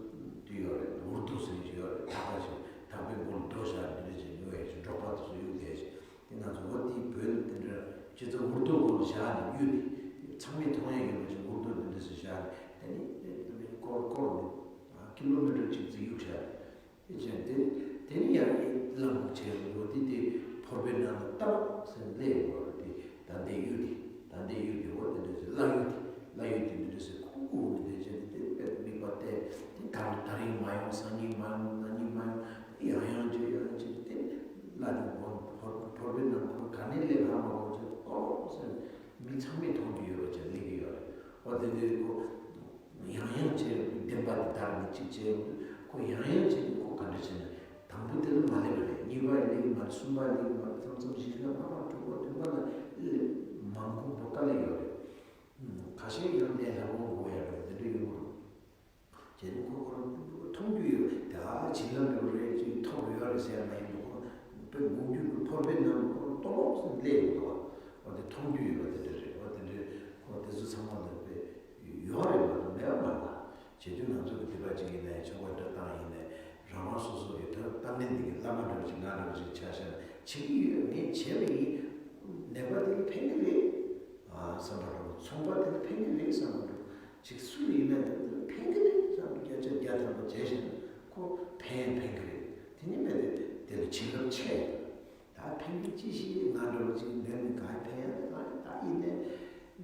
འདི་ཡོད་རེད། འུར་རྡོ་ཟེར་གྱི་ཡོད་རེད། ཐག་པ་ཞིག་ཐག་པའི་མགོ་ལ་རྡོ་བཞག་འདི་འདྲ་ཅིག་ཉོ་ཡས་ཅིག་འབྲོག་པ་དེ་ཚོ་གཡུག་བསྡད་ཅིག་དེ་ང་ཚོ་འོ་དེའི་བོད་ལ་དེ་འདྲ་ཁྱེད་ཚོ་འུར་རྡོ་མགོ་ལ་བཞག་ནས་གཡུག་དེ་ཚང་མས་མཐོང་ཡས་ཡོད་པ་ཅིག་འུར་རྡོ་འདི་འདྲ་ཟེར་བཞག་ནས་དེ་ནི་དེ་ནི་སྐོར་སྐོར་ནས་ཀི་ལོ་མི་ཊར་གཅིག་ཙམ་གཡུག་བཞག་དེ་བྱས་ཏེ། དེ་ནི་ཡང་གླང་འགུགས་བྱས་ཡོད་དེ་དེ་ཕོར་པའི་ནང་ལ་བཏབ་ཟེར་སླེབས་ཡོད་རེད། དེ་ད་ལྟའི་གཡུ་དེ་ད་ལྟའི་གཡུ་དེ་འོ་དེ་འདྲ་ཟེར་བླ་གཡུ་དེ་བླ་གཡུ་དེ་འདི་འདྲ་ཟེར་ཁུག་ཁུག་ནས་དེ་བྱས་ཏེ་དེ་དཔེ་དམིགས་པ་གཏད་དེ་ད་ད་རིང་མ་ཡོང་སང་ཉིན་མ་ཡོང་གནངས་ཉིན་མ་ཡོང་དེ་ཡང་ཡང་བྱས་ཡང་ཡང་བྱས་ཏེ་བླ་དེ་འོ་ཕོར་ཕོར་པའི་ནང་ཁོ་ག་ནས་སླེབས་ཧ་མ་གོ་བྱས་ཏོག་ཟེར་མི་ཚང་མས་མཐོང་རྒྱུ་ཡོད་པ་བྱས་སླེབས་ཀྱི་ཡོད་རེད། འོ་དེ་འདྲ་ཁོ། ཡང་ཡང་བྱས་བདེན་པ་དེ་དར་ནས་གཅིག་བྱས་ཡོང་དུས་ཁོ་ཡང་ཡང་བྱས་ཏེ་ཁོ་ག་འདྲ་བྱས་ན་དང་པོ་དེ་ལ་མ་སླེབས་པ་རེད། གཉིས་པ་ཡི་སླེབས་ཀྱི་མ་རེད། གསུམ་པ་ཡི་སླེབས་ཀྱི་མ་རེད། མཚམས་མཚམས་བཞི་པ་ལྔ་པ་དྲུག་པ་བདུན་པ་ལ་སླེབས་མང་པོ་པོ་དཀའ་ལས་ཡོད་རེད། ཁ་ཤས་ཡང་ལས་སླ་པོ་དགོས་ཡ་རེད། དེ་འདྲ་ཡོང་གི་རེད། བྱས་ནས་ཁོ་ཁོ་རང་མཐོང་རྒྱུ་ཡོད་དེ་ཨ་བྱིན་རླབས་འདྲ་པོ་རེད་ཅིག་ཐོབ་ཡོད་རེད་ཟེར་ཡ་མ་ཡིན་པ་ཁོ་རང་དཔེ་འགུག་རྒྱུ་གི་ཕོར་པའི་ནང་དུ་ཁོ་རང་ཏོག་ཙམ་སླེབས་ཡོད་འདུག་བ། འོ་དེ་མཐོང་རྒྱུ་ཡོད་པ་དེ་འདྲ་རེད། འོ་དེ་འདྲ་ཁོ་དེ་ཚོ་ཚང་མ་ལ་དཔེ། ཡོད་རེད་མ་གཏོགས་མེད་པ་མ་རེད། བྱེད་དུས་ང་ཚོ་གི་དེ་པ་ཅིག་ཡིན་ནའི་ཆོ་ག་འདྲ་བཏང་ཡིན་ནའི་རང་རང་སོ་སོ་གི་ད་ལྟ་ནས་འདི་གི་བླ་མ་འདྲ་བ་ཅིག་ང་འདྲ་བ་ཅིག་ཆ་བཞག་ན་བྱེད་ཀྱི་ཡོད། ངས་བྱས་པ་ཡིན། ནད་པ་དེ་ལ་ཕན་གི་རེད། ཨ་བསམ་པ་འདྲ་བོ་ཚོང་པ་དེ་ལ་ཕན་གི་རེད་བསམ་པ་འདྲ་བོ་ཅིག་སུ་ལ་ཡིན་ན་དེ་ལ་ཕན་གི་རེད་བསམ་པ་བརྒྱ་ཆ་བརྒྱ་ཐམ་པ་བྱས་བཞག་ན་ཁོ་ཕན་ཡང་ཕན་གི་རེད། དེ་ནི་མེད་དེ་དེ་ལ་བྱིན་རླབས་ཆེ་ཡོད། ད་ཕན་གྱི་ཅི་ཞིག་ང་འདྲ་བོ་ཅིག་འདོན་ནས་ག་ཕན་ཡ་ད་ད་ཡིན་ནས་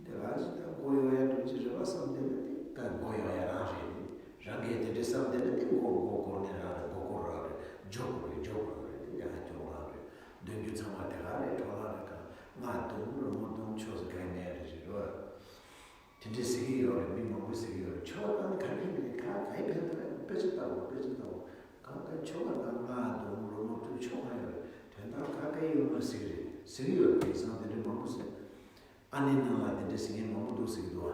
འདི་ག་ཞིག་ད་མགོ་གཡོག་ཡ་འདྲ་བོ་ཅིག་རེད་བ་བསམ་བསྡད་ན་དེ་ག་མགོ་གཡོག་ཡ་རང་རེད། རང་གིས་དེ་འདྲ་བསམ་བསྡད་ན་དེ་མགོ་མགོ་སྐོར་ནས་རང་རེད། མགོ་སྐོར་རང་རེད། འཇོག་དགོས་རེད། འཇོག་དགོས་རེད། དེ་ཡང་འཇོག་རང་རེད། འདོན་རྒྱུ་ཚང་མ་དེ་ག་རེད། འཕྲོ་བརླག་རེད། གང་ང་དུང་རོལ་མོ་དུང་ཆོས་སུ་ག་ནས་རེད་རེད་བ། དེ་འདྲས་ཟེར་གྱི་ཡོད་རེད། མི་མང་པོས་ཟེར་གྱི་ཡོད་རེད། ཆོ་ག་བཏང་ན་ག་རེ་ཕན་གྱི་རེད། ག་ག་ཡི་ཕན་ཐོགས་རེད། དཔེ་ཆ་ལྟ་དགོས། དཔེ་ཆ་ལྟ་དགོས། གང་ག་ཆོ་ག་བཏང་ང་དང་རོལ་མོ་དུ་ཆོ་ག་ཡོད་རེད། དོན་དག་ག་ག་ཡི་ཡོད་མ་རེད་ཟེར་གྱི་རེད། ཟེར་གྱི་ཡོད་རེད། དེང་སང་དེ་འདྲས་མང་པོ་ཟེར། ཨ་ནེ་ནང་ལ་དེ་འདྲས་ཟེར་མཁན་མང་པོ་འདུག་ཟེར་གྱི་འདུག་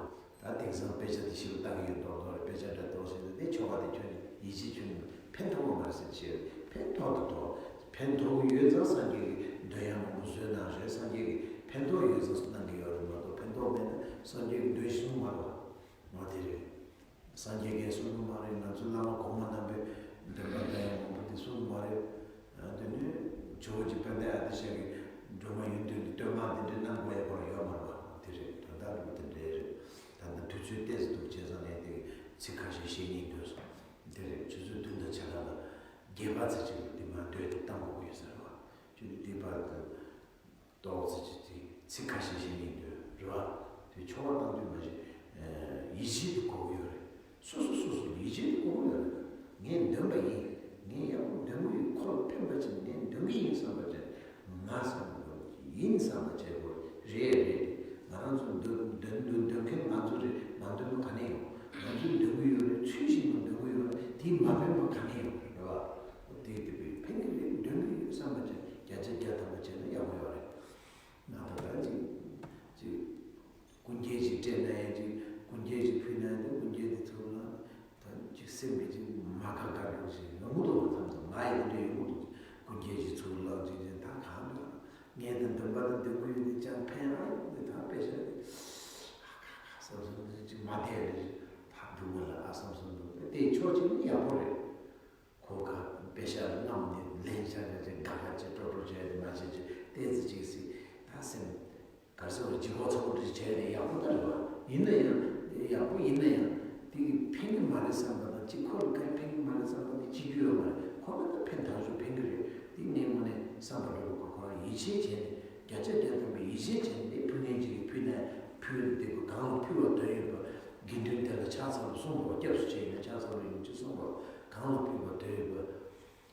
ཨ། ད་དེང་སང་དཔེ་ཆ་དེ་ཞིབ་ལྟ་གི་ཡོད་མདོག་མདོག་རེད། དཔེ་ཆ་འདྲ་འདུག་ཟེར་ཏེ་དེ་ཆོ་ག་དེ་ཁྱོན་ནས་ཡིད་ཆེས་ཁྱོན་ནས་ཕན་ཐོགས་པ་མ་རེད་ཟེར་བཤད་རེད། ཕན་ཐོགས་ཀྱི་འདུག་ཕན་ཐོགས་ཀྱི་ཡོད་ཙང་སངས་རྒྱས་ཀྱིས་འདོན་ཡག་མང་པོ་བཟོས་གནང་རེད། སངས་རྒྱས་ཀྱིས་ཕན་ཐོགས་ཡོད་ཙང་གནང་གི་ཡོད་རེད་མ་གཏོགས་ཕན་ཐོགས་ མེད་ན་སངས་རྒྱས་ཀྱི་མདོ་ཞིག་གསུངས་མ་རེད་བ། འོ་དེ་རེད། སངས་རྒྱས་ཀྱིས་གསུངས་གི་མ་རེད། ང་ཚོའི་བླ་མ་གོང་མ་རྣམ་པས་འདོན་པ་འདོན་ཡག་མང་པོ་དེ་གསུངས་གི་མ་རེད། ཨ་དེ་ནས་ཇོ་བོ་རྗེ་དཔལ་ལྡན་ཨ་ཏི་ཤ་གིས་སྒྲོལ་མ་ཡོན་ཏན་གྱི་བསྟོད་བསྔགས་དེ་འདྲ་གནང་དགོས་ཡག་ཁོ་རང་ཡོད་མ་རེད་བ། དེ་རེད། ད་ལྟ་ལོ་དེ་འདྲ་རེད། ད་ལྟ་དུས་ཚོད་ཏོག་ཙམ་འདུག་བྱས་ཙང་ངས་དེ་ཚིག་ཁ་ཤས་བཤད་སྙིང་འདོད་སོང་། དེ་རེད། ཆུ་ཚོད་བདུན་དང་ཕྱེད་ཀ་ལ་བརྒྱད་པ་ཙམ་ཅིག་ལ་དེ་མ་འདོད་དེ་བཏང་དགོས་ཀྱི་ཡོད་ས་རེད་བ། ཆུ་ཚོད་བདུན་པ་དང་ཏོག་ཙམ་ཅིག་དེ་ཚིག་ཁ་ཤས་བཤད་སྙིང་འདོད་རེད་བ། དེ་ཆོ་ག་བཏང་དུས་མ་གཞི་ཡིད་ཆེས་དེ་དགོས་ཀྱི་ཡོད་རེད། སོ་སོ་སོ་སོ་ལ་ཡིད་ཆེས་དེ་དགོས་ཀྱི་ཡོད་རེད། ངས་འདོན་པ་ཡིན། ངས་ཡག་པོ་འདོན་གྱི་ཡོད། ཁོ་ལ་ཕན་པ་བྱས་ནས་ངས་འདོན་གྱི་ཡིན་བསམ་པ་བྱས། ང་བསམ་དགོས་ཀྱི་ཡིན་བསམ་པ་བྱས་དགོས་རེད། རེད་རེད། ང་རང་ཚོ་འདོན་འདོན་འདོན་འདོན་མཁན་ང་ཚོ་རེད། མ་འདོན་པ་ག་ནས་ཡོང་། ང་ཚོས་འདོན་གྱི་ཡོད་རེད། ཚུལ་བཞིན་དུ་འདོན་གྱི་ཡོད་རེད། དེས་མ་ཕན་པ་ག་ནས་ཡོང་རེད་བ། དེ་དེ་བས་ཕན་གྱི་རེད། འདོན་གྱི་ཡོད་བསམ་པ་བྱས་བརྒྱ་ཆ་བརྒྱ་ཐམ་པ་བྱས་ན་ཡག་པོ་ཡོད་རེད། ང་ད་ལྟ་ཅིག་ཅིག་སྐུ་འགྱེད་ཅིག་སྤྲད་ན་ཡང་ཅིག་སྐུ་འགྱེད་ཅིག་ཕུལ་ན་ཡང་དེ་སྐུ་འགྱེད་དེ་ཚུར་ལ་ད་ཅིག་སེམས་ཀྱི་ཅིག་མ་ཁ་དགའ་འགྲོ་ཞིག་ཡོང་གི་འདུག་བ། མཚམས་མཚམས་ང་ཡི་དེ་འདྲ་ཡོང་གི་འདུག་སྐུ་འགྱེད་ཅིག་ཚུར་ལ་ཅིག་ཅིག་ད་གང་འདུག་ངས་ད་འདོན་པ་དང་འདོན་གྱི་ཡོད་དེ་ཅང་ཕན་ཨ་ཡོང་དེ་ད་དཔེ་ཆ་དེ་ཨ་ཁ་ཁ་བསམ་བསམ་དེ་ཅིག་མ་བསྡད་རེད། ད་འདུག་ག་ལ་ཨ་བསམ་བསམ་འདུག་དེ་ཕྱོགས་གཅིག་ནས་ཡག་པོ་རེད། ཁོ་ག་དཔེ་ཆ་རྔམ་ནས་ལེན་བྱ་བྱ་བྱ་དགའ་དགའ་བྱས་སྤྲོ་སྤྲོ་བྱས་ཏེ་མ་བྱས་བྱས་ཏོག་ཙམ་ཅིག་སྲིད་ད་སེམས་ག་རེ་ཟེར་བ་ལྗིད་ཁོག་ཚ་པོ་འདྲ་བྱས་ཏེ་ཡག་པོ་ད་རེད་བ། ཡིན་ན་ཡང་ཡག་པོ་ཡིན་ན་ཡང་དེ་གི་ཕན་གི་མ་རེད་བསམ་པ་དང་ཅིག་ཁོ་ལ་ག་རེ་ཕན་གི་མ་རེད་བསམ་པ་དེ་ཅིག་རྒྱུ་ཡོད་མ་རེད། ཁོ་ལ་ད་ཕན་ཐག་ཆོད་ཕན་གི་རེད། དེ་ངས་དངོས་གནས་བསམ་པ་རེད་བ། ཁོ་ཁོ་རང་ཡིད་ཆེས་བྱས་ནས་བརྒྱ་ཆ་བརྒྱ་ཐམ་པའི་ཡིད་ཆེས་བྱས་ནས་དེ་ཕུལ་མཁན་ཅིག་གིས་ཕུལ་ན་ཕུལ་བ་དེ་གི་གང་ལ་ཕུལ་བ་དོན་ཡོད་པ། དགེ་འདུན་དེ་ལ་ཕྱག་འཚལ་ལོ་གསུངས་པ་སྐྱབས་སུ་མཆི་ཡིན་ན་ཕྱག་འཚལ་ལོ་ཡིན་ཅི་གསུངས་པ། གང་ལ་ཕུལ་བ་དོན་ཡོད་པ།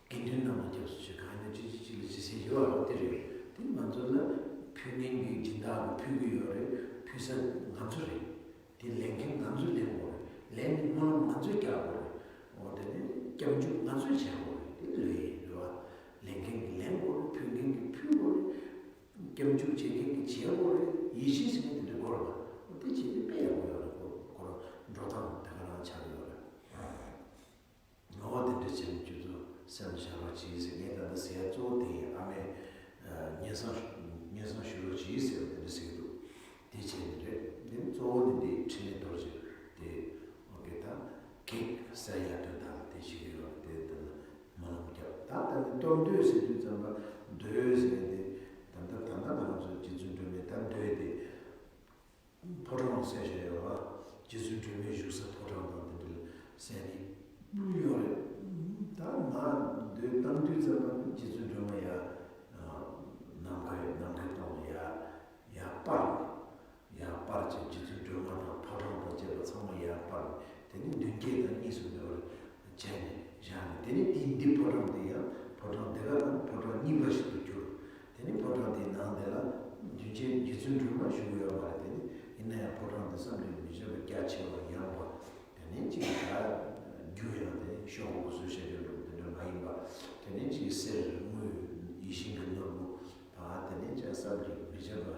དགེ་འདུན་རྣམས་ལ་སྐྱབས་སུ་མཆི། གང་ཡིན་ན་ཅི་ཅི་ཅི་ལ་ཅི་ཟེར་ཡོད་པ་དེ་རེད། དེ་ང་ཚོ་ལ་ཕུལ་མཁན་གྱི་སྦྱིན་བདག་གིས་ཕུལ་གྱི་ཡོད་རེད། ཕུལ་ས་ང་ཚོ་རེད། དེ་ལེན་མཁན་ང་ཚོས་ལེན་དགོས་རེད། ལེན་ནས་སྨོན་ལམ་ང་ཚོས་རྒྱག་དགོས་རེད། འོ་དེ་ནས་སྐྱབས་འཇུག་ང་ཚོས་བྱེད་དགོས་རེད། དེ་ལོས་ཡིན་རེད་བ། ལེན་མཁན་གྱིས་ལེན་དགོས་རེད། ཕུལ་མཁན་གྱིས་ཕུལ་དགོས་རེད། སྐྱབས་འཇུག་བྱེད་མཁན་གྱིས་བྱེད་དགོས་རེད། ཡིད་ཆེས་ཟེར་མཁན་དེ་འདྲ་དགོས་རེད་བ། འོ་དེ་བྱས་ཏེ་དཔེ་ཡག་པོ་ཡོད་རེད། ཁོ་ཁོ་རང་འགྲོ་སྟངས་དེ་ག་རང་ཆགས་ཡོད་རེད། ངོ་བོ་དེ་འདྲ་བྱས་ནས་ཁྱོད་ཚོ་སེམས་བཞག་རོགས་གྱིས་ཟེར། ངས་ད་ལྟ་ཟེར་ཡ་གཙོ་བོ་དེ་ཡིན། ཨ་མས་སྙན་སེང་སྙན་སེང་ཞུ་རོགས་གྱིས་ཟེར་བ་དེ་འདྲ་ཟེར་གྱི་འདུག་དེ་བྱས་ནས་རེད། དེ་ནི་གཙོ་བོ་ནི་འདི་ཕྲིན་ལས་རྡོ་རྗེ་དེ། ཨོ་ཀེ། ད་གེགས་སེལ་ཡ་དོན་དག་ལ་དེ་ཞིག་ཡོད་རེད། དེ་ལྟར་སྨོན་ལམ་བརྒྱབ། ད་ད་ནི་གཏོར་མདོས་ཟེར་དུས་ཙམ་པ་མདོས་ཟེར་ཏེ། ད་ལྟ་ད་ལྟ་ང་ཚོ་རྗེ་བཙུན་སྒྲོལ་མའི་ད་མདོས་དེ། ཕོ་བྲང་གསལ་བཤད་ཡོད་པ། རྗེ་བཙུན་སྒྲོལ་མའི་བཞུགས་ས་ཕོ་བྲང་དང་དེ་འདྲ་གསལ་ནས་ཡོད་རེད། ད་ང་འདོད་གཏམ་དུས་ཙམ་པ་ནི་རྗེ་བཙུན་སྒྲོལ་མ་ཡ་ནམ་མཁའ་ནམ་མཁའི་སྟེང་ལ་ཡ་ཡ་སྤར་ནས་ཡ་སྤར་བྱས། རྗེ་བཙུན་སྒྲོལ་མ་དང་ཕོ་བྲང་དང་བཅས་པ་ཚང་མ་ཡ་སྤར་ནས་དེ་ནི་མདུན་བསྐྱེད་དང་གཉིས་སུ་མེད་པར་བྱས་ནས་བཞག་ནས། དེ་ནི་དེའི་འདི་ཕོ་བྲང་དེ་ཡང་ཕོ་བྲང་དེ་ག་དང་ཕོ་བྲང་གཉིས་པ་ཞིག་ཏུ་གྱུར། དེ་ནི་ཕོ་བྲང་དེའི་ནང་དེ་ལ་མདུན་བསྐྱེད་རྗེ་བཙུན་སྒྲོལ་མ་བཞུགས་ཡོད་མ་རེད། དེ་ནི་ཡིན་ན་ཡང་ཕོ་བྲང་དེ་བསམ་གྱིས་མི་ཁྱབ་པ་རྒྱ་ཆེ་བ་ཡངས་པ། དེ་ནི་གཅིག་གི་ད་རྒྱུ་ཡང་དེ་ནི་ཤོག་གུ་བཟོས་བྱས་པའི་ལུགས་དེ་འདྲ་མ་ཡིན་པ། དེ་ནི་གཅིག་གི་གསེར་དངུལ་ཡིད་བཞིན་གྱི་ནོར་བུ་བ་དེ་ནི་ཅང་བསམ་གྱིས་མི་ཁྱབ་པ།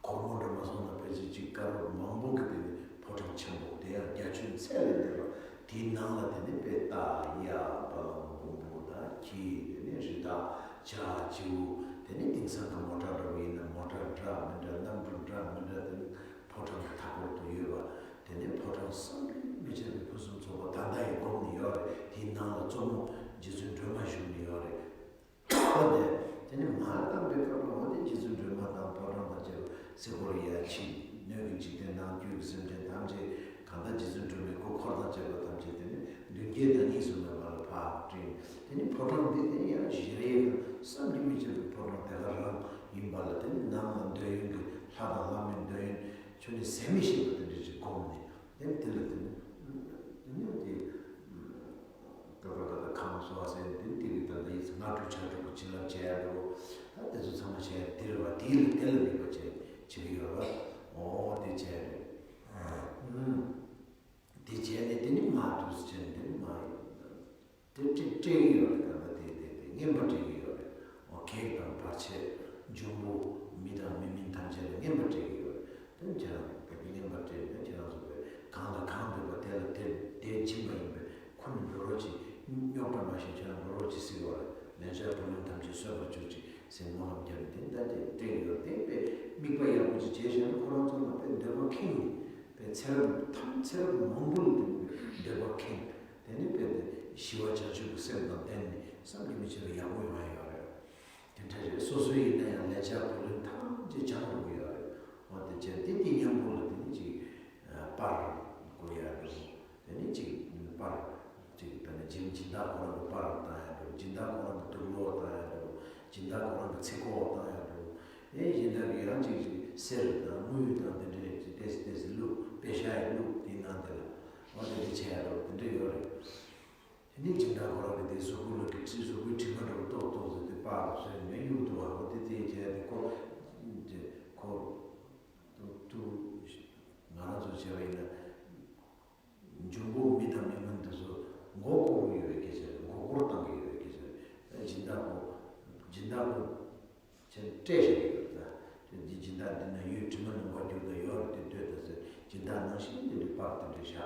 སྒོར་མོ་འདྲ་མ་སོང་ན་ཕལ་ཆེར་གཅིག་དཀར་པོ་མང་པོ་གི་དེ་ནི་ཕོ་བྲང་ཆེན་པོ་དེ་ཡང་རྒྱ་ཁྱོན་ཚད་ལས་འདས་པ། དེའི་ནང་ལ་དེ་ནི་དཔེ་རྟ་གཡག་བ་ལང་འབུམ་པོ་དང་ཁྱི། དེ་ནི་རི་དྭགས་བྱ་བྱིའུ། དེ་ནི་དེང་སང་གི་མོ་ཊ་འདྲ་བོ་ཡིན་ན་མོ་ཊ་འདྲ་མི་འདྲ་གནམ་གྲུ་འདྲ་མི་འདྲ་དེ་ནི་ཕོ་བྲང་གི་མཐའ་འཁོར་དུ་ཡོད་པ། དེ་ནི་ཕོ་བྲང་བསམ་གྱིས་མི་ཁྱབ་པའི་ཕུན་སུམ་ཚོགས་པ་ད་ལྟ་ཡང་སྒོམ་ནས་ཡོད་རེད། དེའི་ནང་ལ་གཙོ་མོ་རྗེ་བཙུན་སྒྲོལ་མ་བཞུགས་ནས་ཡོད་རེད། འོ་དེ། དེ་ནི་མར་བཏང་པའི་སྐབས་ལ་འོ་དེ་རྗེ་བཙུན་སྒྲོལ་མ་དང་ཕོ་བྲང་དང་བཅས་པ་སེ་གོལ་ཡ་ཆིབས། སྣོད་ཀྱི་འཇིག་རྟེན་ནང་རྒྱུད་ཀྱི་སེམས་ཅན་ཐམས་ཅད་གང་ལྟར་རྗེ་བཙུན་སྒྲོལ་མའི་སྐུ་འཁོར་དང་བཅས་པ་ཐམས་ཅད་དེ་ནི་མདུན་བསྐྱེད་དང་གཉིས་སུ་མེད་པ་ལ་ཕར་བསྒྲེངས། དེ་ནི་ཕོ་བྲང་འདི་དེ་ཡང་ཞལ་ཡས་ཀྱི་བསམ་གྱིས་མི་ཁྱབ་པའི་ཕོ་བྲང་དེ་ག་རང་ཡིན་པ་ལ། དེ་ནི་ནང་ལ་འདོད་ཡོན་གྱི་ལྷ་དང་བླ་མའི་འདོད་ཡོན་ཁྱོན་ནས་ཟད་མི་ཤེས་པ་དེ་འདྲ་ཞིག་བསྒོམས་ནས། དེ་དེ་ལ་དེ་ནི་དེ་ནི་དེ་ཀ་ཀ་ཀ་ད་ཁམས་གསོ་བ་ཟེར་དེ་ནི་དེ་གི་ད་ལྟ་ཡིད་ཚིམ་ལྔ་དྲུག་ཕྱག་དྲུག་གི་བྱིན་རླབས་བྱས་ཡ་འདྲ་བོ། ད་དེ་ཚོ་ཚང་མ་བྱས་ཡ་དེ་རེད་བ། དེ་ལ་དེ་ལ་དམིགས་པ་བྱས་བྱེད་ཀྱི་ཡོད་རེད་བ། འོ་དེ་བྱས་རེད། ཨུམ། དེ་བྱས་ནས་དེ་ནི་མར་དུས་སུ་བྱས་ནས་དེ་ནི་མར་ཡོད། དེ་སྤྲད་སྤྲད་ཀྱི་ཡོད་རེད། ད་ལྟ་དེ་དེ་དེ་རྔན་པ་སྤྲད་ཀྱི་ཡོད་རེད། འོ་གེགས་དང་བར་ཆད་འབྱུང་པོ་མི་དང་མི་མིན་ཐམས་ཅད་ལ་རྔན་པ་སྤྲད་ཀྱི་ཡོད་རེད། དེ་ཁྱེད་རང་བོད་ཀྱི་རྔན་པ་སྤྲད་ནས་ཁྱེད་རང་ཚོ་བོད་གང་ལ་གང་འདོད་པ་དེ་ལ་དེ་དེ་སྦྱིན་པ་ཡིན་པས་ཁོ་ནི་འགྲོ་རོགས་གྱིས། རྙོག་དྲ་མ་ཞིག་ཁྱེད་རང་འགྲོ་རོགས་གྱིས་ཟེར་བ་རེད། ལན་ཆགས་བུ་ལོན་ཐམས་ཅད་གསོད་པར་གྱུར་ཅིག་ཟེར་སྨོན་ལམ་བརྒྱབ་ནས་དེ་ལྟ་དེ་སྤྲད་ཀྱི་ཡོད་རེད། དེ་དཔེ་དམིགས་པ་ཡག་པོ་ཅིག་བྱས་བཞག་ན་ ཚེ་རབས་ཐམས་ཅད་ཚེ་རབས་མང་པོ་ལ་དེ་འདོད་པ་ཁེངས། དེ་ནི་དཔེ་དེ་ཞི་བ་བྱང་ཆུབ་ཀྱི་སེམས་དང་ལྡན་ནས་བསམ་གྱིས་མི་ཁྱབ་པའི་ཡག་པོ་ཡོང་ཡ་ཡོད་རེད། དེ་འདྲ་རེད། སོ་སོའི་ཡིན་ན་ཡང་ལས་བྱ་བུ་ལོན་ཐམས་ཅད་བྱང་འགྲོ་གི་ཡོད་རེད། འོ་དེ་བྱས་དེ་དེ་མཉམ་པོ་ལ་དེ་ནི་ཅིག་པར་དགོས་ཡ་རེད། དེ་ནི་ཅིག་པར་ཅིག་དཔེར་ན་སྦྱིན་སྦྱིན་བདག་ཁོ་རང་གི་པར་བཏང་ཡ་འགྲོ། སྦྱིན་བདག་ཁོ་རང་གི་དུག་ལོག་བཏང་ཡ་འགྲོ། སྦྱིན་བདག་ཁོ་རང་གི་ཚིག་ཁོག་བཏང་ཡ་འགྲོ། ཨེ་སྦྱིན་བདག་གི་ཡང་ཅིག་ཅིག་གསེར་དང་དངུལ་དང་དེ་འདྲའི་ཅིག་ཏོག་ཙམ་ཏོག་ཙམ་བླུགས། པེ་ཤག་ཡིས་བླུགས། དེའི་ནང་དེ་ལ་འོ་དེ་འདྲ་བྱས་ཡ་འགྲོ། དེ་འདྲ་ཡོད་རེད། དེ་ནས་སྦྱིན་བདག་ཁོ་རང་གི་དེ་གཟུགས་པོ་ལ་གི་ཁྲི་གཟུགས་པོའི་དྲི་མ་འདྲ་བོ་ཏོག་ཏོག་ཙམ་དེ་པར་བཟོས་ནས་གཡུག་འདུག་བ། འོ་དེ་དེ་བྱས་ཏེ་ཁོ་དེ་ཁོ་ཏུ་ཏུ་ང་རང་ཚོ་བྱས་པ་ཡིན་ན། འབྱུང་པོ་མི་དང་མི་མིན་དེ་ཚོ་མགོ་སྐོར་གྱི་ཡོད་པའི་སྐད་ཆ་རེད། མགོ་སྐོར་བཏང་གི་ཡོད་པའི་སྐད་ཆ་རེད། སྦྱིན་བདག་པོ་སྦྱིན་བདག་པོ་ཁྱེད་སྤྲད་བཞག་གི་ཡོད་རེད། ད་འདི་སྦྱིན་བདག་འདི་ན་ཡོད། དྲི་མ་ནི་མགོ་རྒྱུག་དང་ཡོད་རེད། དེ་ལྟོས་དང་ཟེར། སྦྱིན་བདག་ནང་བཞིན་དེ་འདྲའི་པར་དེ་འདྲ་བཞག་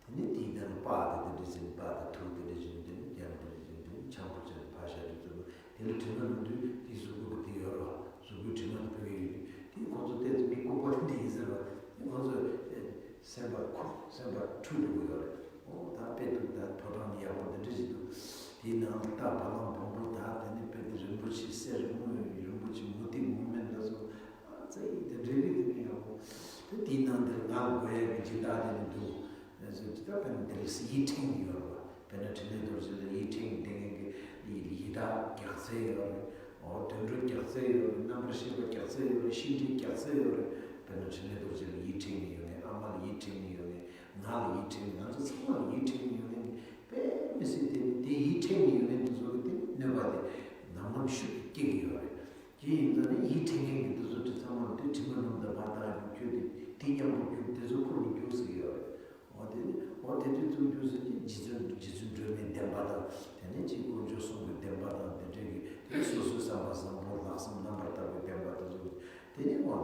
དེ་ནས་དེའི་ནང་ལ་པར་དེ་དེ་འདྲ་ཟིན། པར་དང་ཐུག་དེ་འདྲ་ཟིན། དེ་ནས་རྒྱན་དེ་འདྲ་ཟིན། དེ་ནས་ཆང་ཕོར་ཆེན་ཕར་བཞག་དུས་ཚོད་དེ་ལ་དྲི་མ་མི་འདུག་དེའི་གཟུགས་པོ་གི་དེ་ཡོད་རེད་བ། གཟུགས་པོའི་དྲི་མ་དེ་བུད་ཡོད་དུས་དེ་ཁོ་ཚོ་བལྟས་ཚེ་མི་ལྐུགས་པ་དེ་འདྲ་ཡིན་ཟེར་བ། དེ་ཁོ་ཚོ་སེམས་པ་ཁུག་སེམས་པ་འཁྲུག་འགྲོ་གི་ཡོད་རེད། ཨོ་ད་དཔེ་འདུག་ད་ཕོ་བྲང་ནི་ཡག་པོ་འདི་འདྲ་ཞིག་འདུག་དེའི་ནང་ལ་རྟ་བ་ལང་བོང་བུ་དང་། དེ་ནས་དཔེ་དེ་རིན་པོ་ཆེ་གསེར་དངུལ། རིན་པོ་ཆེ་མུ་ཏིག་མུ་མེན་ལ་སོགས། ཨ་ཙི་ཡིས་དེ་འདྲ་རིགས་དེ་ནི་ཡག་པོ། དེ་དེའི་ནང་དེར་ང་ལ་དགོས་ཡག་གི་སྦྱིན་བདག་དེ་ནི་འདུག་ཨ་ཙི་ད་དཔེར་ན་དེ་ལ་ཡིག་ཕྲེང་ཡོད་རེད་བ། དཔེར་ན་འཕྲིན་ལས་རྡོ་རྗེ་ལ་ཡིག་ཕྲེང་འདེབས་མཁན་གྱི་ཡི་ཡི་དྭགས་རྒྱགས་ཚད་ཡོད་རེད། ཨོ་དུད་འགྲོ་རྒྱགས་ཚད་ཡོད་རེད། རྣམ་པར་ཤེས་པ་རྒྱགས་ཚད་ཡོད་རེད། ཤིང་འབྲས་རྒྱགས་ཚད་ཡོད་རེད། དཔེར་ན་འཕྲིན་ལས་རྡོ་རྗེ་ལ་ཡིག་ཕྲེང་ནི་ཡོད་ནས། ཨ་མ་ལ་ཡིག་ཕྲེང་ནི་ཡོད་ནས། ང་ལ་ཡིག་ཕྲེང་ནི། ང་ཚོ་ཚང་མ་ལ་ཡིག་ཕྲེང་ནི་ཡོད་ནས། དཔེ་མི་སྲིད་དེ་ནི་དེ་ཡིག་ཕྲེང་ནི་ཡོད་ནས་འདི་ཚོ་གི་དེ་གནོད་པ་དེ་ནམ་ནམ་ཤུགས་ཀྱིས་སྐྱེ་གི་ཡོད་རེད། དེ་ཡིན་ཙང་ནི་ཡིག་ཕྲེང་མཁན་གྱི་འདི་ཚོ་དེ་ཚང་མ་ལ་དེ་དྲི་མ་སྣུམ་དང་བར་བཏང་རྒྱུ། ཁྱོད་དེ་དེ་མཉམ་པོ་རྒྱུགས། དེ་ཚོ་ཁུར་ནས་རྒྱུགས་ཟེར་གི་ཡོད་རེད། འོ་དེ་ནི་འོ་དེ་དུས་ཚོད་རྒྱུ་ཟེར་གྱི་རྗེ་བཙུན་རྗེ་བཙུན་སྒྲོལ་མའི་བདེན་པ་དང་། དེ་ནས་ཅིག་དཀོན་མཆོག་གསུམ་གྱི་བདེན་པ་དང་། དེ་འདྲ་གི་དེ་སོ་སོའི་བསམ་པ་བཟང་པོ་ལྷག་བསམ་རྣམ་པར་དག་པའི་བདེན་པ་དེ་ཚོ། དེ་ནི་འོ་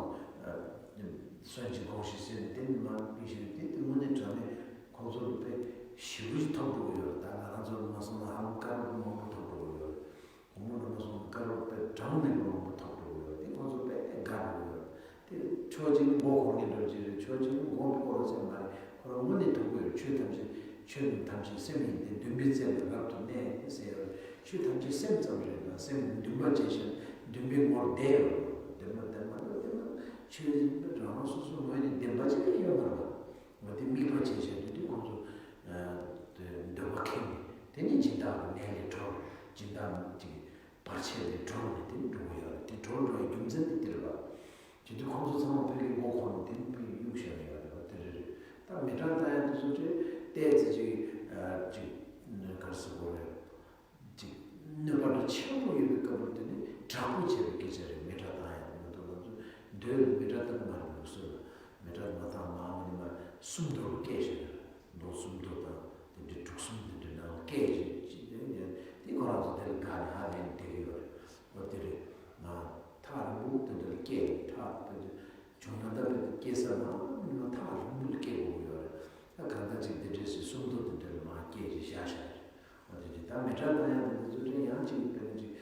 སོན་ཅིག་གོང་ཞིག་ཟེར་ནས་དེ་ནི་མ་ཕིག་ཞིག་དེ་དེ་དངོས་གནས་དྲང་གནས་ཁོང་ཚོ་ལ་དཔེ་ཞེ་པོ་ཞིག་ཐོབ་འགྲོ་གི་ཡོད་རེད། ད་ང་རང་ཚོ་ལ་མ་སོང་ན་ཧ་ལམ་སྐར་མ་མང་པོ་ཐོབ་འགྲོ་གི་ཡོད་རེད། དགོང་མོ་འགྲོ་མ་སོང་ན་སྐར་རོ་དཔེ་གྲངས་མེད་པ་མང་པོ་ཐོབ་འགྲོ་གི་ཡོད་རེད། དེ་ཁོང་ཚོ་དཔེ་དགའ་འགྲོ་གི་ཡོད་རེད། དེ་ཕྱོགས་གཅིག་ནི་མགོ་འཁོར་མཁན་འདྲ་ཅིག་རེད། ཕྱོགས་གཅིག་ནི་མགོ་མི་འཁོར་བ་ཅན་མ་རེད། ཁོ་རང་དངོས་གནས་དོགས་པ་ཡོད། ཆོས་ཐམས་ཅད་ཆོས་རྣམས་ཐམས་ཅད་སེམས་ཡིན་ཏེ། འདུན་པའི་རྩེ་ལ་རབ་ཏུ་གནས་ཟེར་ཡོད་རེད། ཆོས་ཐམས་ཅད་སེམས་ཙམ་རེད་ལ། སེམས་འདུན་པ་བྱས་ཤིང་འདུན་པའི་ངོར་བསྡད་ཡོད་རེད། བསྡད་མ་བསྡད་མ་བསྡད་མ་ཆོས་རང་རང་སོ་སོའི་ངོས་ནས་བདེན་པ་ཅིག་ཡོད་མ་རེད་པ། འོ་དེ་དམིགས་པ་བྱས་བྱས་དུས་དེ་ཁོང་ཚོ་ཨ་དེ་འདོད་པ་ཁེངས་ནས། དེ་ནས་སྦྱིན་བདག་གི་ལས་ལས་གྲོལ། སྦྱིན་བདག་ཅིག་བར་ཆད་ལས་གྲོལ་ནས་དེ་ནས་འགྲོ་གི་ཡོད་རེད། དེ་གྲོལ་འགྲོ་བའི་རྒྱུ་མཚན་དེ་དེ་རེད་པ། བྱས་དུས་ཁོང་ཚོ་ཚང་མ་ཕ་གིའི་མགོ་འཁོར་ནས་དེ་ནས་ཕ་གིར་གཡུག་བཞག་ནས་ཡོད་རེད་པ། དེ་རེད་རེད། ད་མེ་སྲེག་བཏང་ཡ་དེ་ཚོ་ཅིག་བལྟས་ཚེ་ཅིག་ཨ་ཅིག་ག་རེ་ཟེར་དགོས་རེད། ཅིག་གནོད་པ་འདྲ་ཆེན་པོ་ཡོད་པའི་སྐབས་ལ་དེ་ནི་དྲག་པོ་བྱས་པའི་སྐད་ཆ་རེད། མེ་སྲེག་བཏང་ཡ་དེ་མ་གཏོགས་ང་ཚོ་མདོས་ལ་མེ་སྲེག་བཏང་གི་མ་རེད། ལུགས་སྲོལ་ལ་མེ་སྲེག་མ་བཏང་། མར་ཨ་ནི་མར་སུམ་མདོ་ལ་བསྐྱལ་བཞག་ཡོད་རེད། མདོ་སུམ་མདོ་དང་དེ་འདྲའི་དྲུག་གསུམ་དེ་འདྲའི་ནང་ལ་བསྐྱལ་བཞག་ཅིག་དེ་ནི་དེ་ཁོ་རང་ཚོ་དེ་ལ་དགའ་ནས་ཧ་ལས་ནས་བསྡད་ཀྱི་ཡོད་རེད། འོ་དེ་རེད། ང་ཐག་རིང་པོ་དེ་འདྲ་ལ་བསྐྱལ་ནས། ཐག་དེ་འདྲ་བྱུང་ན་ད་དཔེ་དེ་སྐྱེལ་ས་མང་མི་མང་ཐག་རིང་པོ་ལ་སྐྱེལ་དགོས་ཀྱི་ཡོད་རེད། ད་གང་ལྟར་ཅིག་དེ་འདྲས་སེ་སུམ་མདོ་དེ་འདྲ་ལ་མར་བསྐྱལ་ཅིག་བཞག་བཞག་རེད། འོ་དེ་དེ་ད་མེ་སྲེག་བཏང་ཡ་དེ་འདི་ཚོ་དེ་ཡང་ཅིག་དཔེར་ན་ཅིག་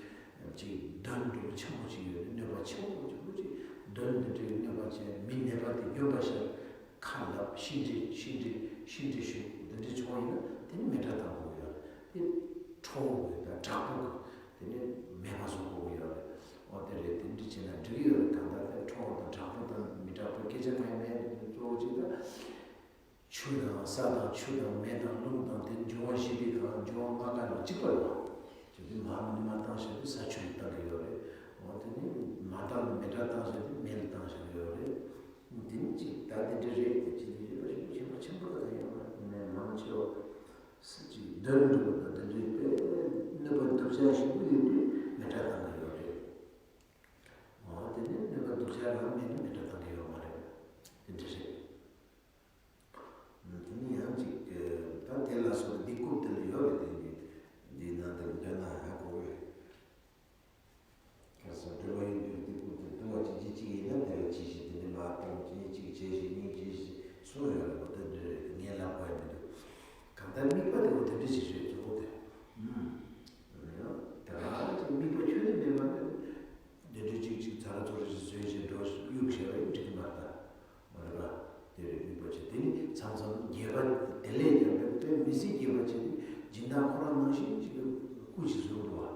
ཅིག་གདོན་འདྲ་པོ་ཆེན་པོ་ཅིག་ཡོད་རེད། གནོད་པ་ཆེན་པོ་ཆེན་པོ་ཅིག་གདོན་འདི་འདྲའི་གནོད་པ་བྱས། མི་ནད་པ་དེ་སྨྱོན་པ་བྱས། ཁ་ལབ། ཤི་འདྲེ་ཤི་འདྲེ་ཤི་འདྲེ་ཞུ་འདི་འདྲ་བྱུང་བ་ཡིན་ན་དེ་ནི་མེ་སྲེག་བཏང་དགོས་ཡོད་རེད། དེ་ཁྲོ་བོ་དང་དྲག་པོ་གི་དེ་ནི་མེད་པ་བཟོ་དགོས་ཀྱི་ཡོད་རེད། འོ་དེ་རེད། དེ་འདྲ་བྱས་ན་འགྲིག་གི་ཡོད་རེད། གང་ལྟར་དེ་ཁྲོ་བོ་དང་དྲག་པོ་དང་མི་དྲག་པོའི་སྐད་ཆ་གང་ཡང་མེད། གཙོ་བོ་གཅིག་ལ་ཆུ་དང་ས་དང་ཆུ་དང་མེ་དང་རླུང་དང་དེ་འབྱུང་བ་བཞི་རིགས་དང་འབྱུང་བ་ལྔ་ཀ་ལ་གཅིག་པ་རེད་པ། དེ་དུས་མར་མི་ནི་མར་བཏང་བཞག་དུས་ས་ཆུ་ལ་བཏང་གི་ཡོད་རེད། འོ་དེ་ནི་མར་བཏང་ནས་མེ་སྲེག་བཏང་བཞག་དུས་མེ་ལ་བཏང་བཞག་གི་ཡོད་རེད། དེ་ནི་ཅིག་ད་དེ་འདྲ་རེད། དེ་ཅི་དེ་རེད་པ། ཞིག་ཆེན་པོ་ཆེན་པོ་ལ་ད་ཡོད་པ་ནས་མང་ཆེ་བ་སུ་ཅིག་གདོན་འདྲ་པོ་དང་དེ་འདྲའི་དཔེ་གནོད་པ་སྡུག་ཅག་ཞིག་པོ་ཡོད་དུས་མེ་སྲེག་བཏང་གི་ཡོད་རེད། འོ་དེ་ནི་གནོད་པ་སྡུག་ཅག་རང་མེད་ན་མེ་སྲེག་བཏང་གི་ཡོད་མ་རེད། དེ་འདྲ་རེད། དེ་ནི་ཡང་ཅིག་ད་དེ་ལ་སོགས་པའི་འདི་རྐུབ་དེ་ལ་ཡོད་རེད། དེ་འདི་འདི་ནང་དེ་ལ་འདོན་ན་ཧ་གོ་གི་རེད། ཁ་སང་འགྲེལ་པ་ཡོད་དུས་འདི་རྐུབ་དེ་བསྡུ་བ་ཅིག་ཅིག་ཅིག་ཡིན་ན་དེ་ལ་ཅི་ དེ་ལས་ཀྱང་དཔེ་དཔེ་མི་སྲིད་སྐྱིད་པ་བྱས་ཏེ་སྦྱིན་བདག་ཁོ་རང་ནང་བཞིན་ཅིག་གི་སྐུ་ཞིག་བཟོས་འདུག་བ།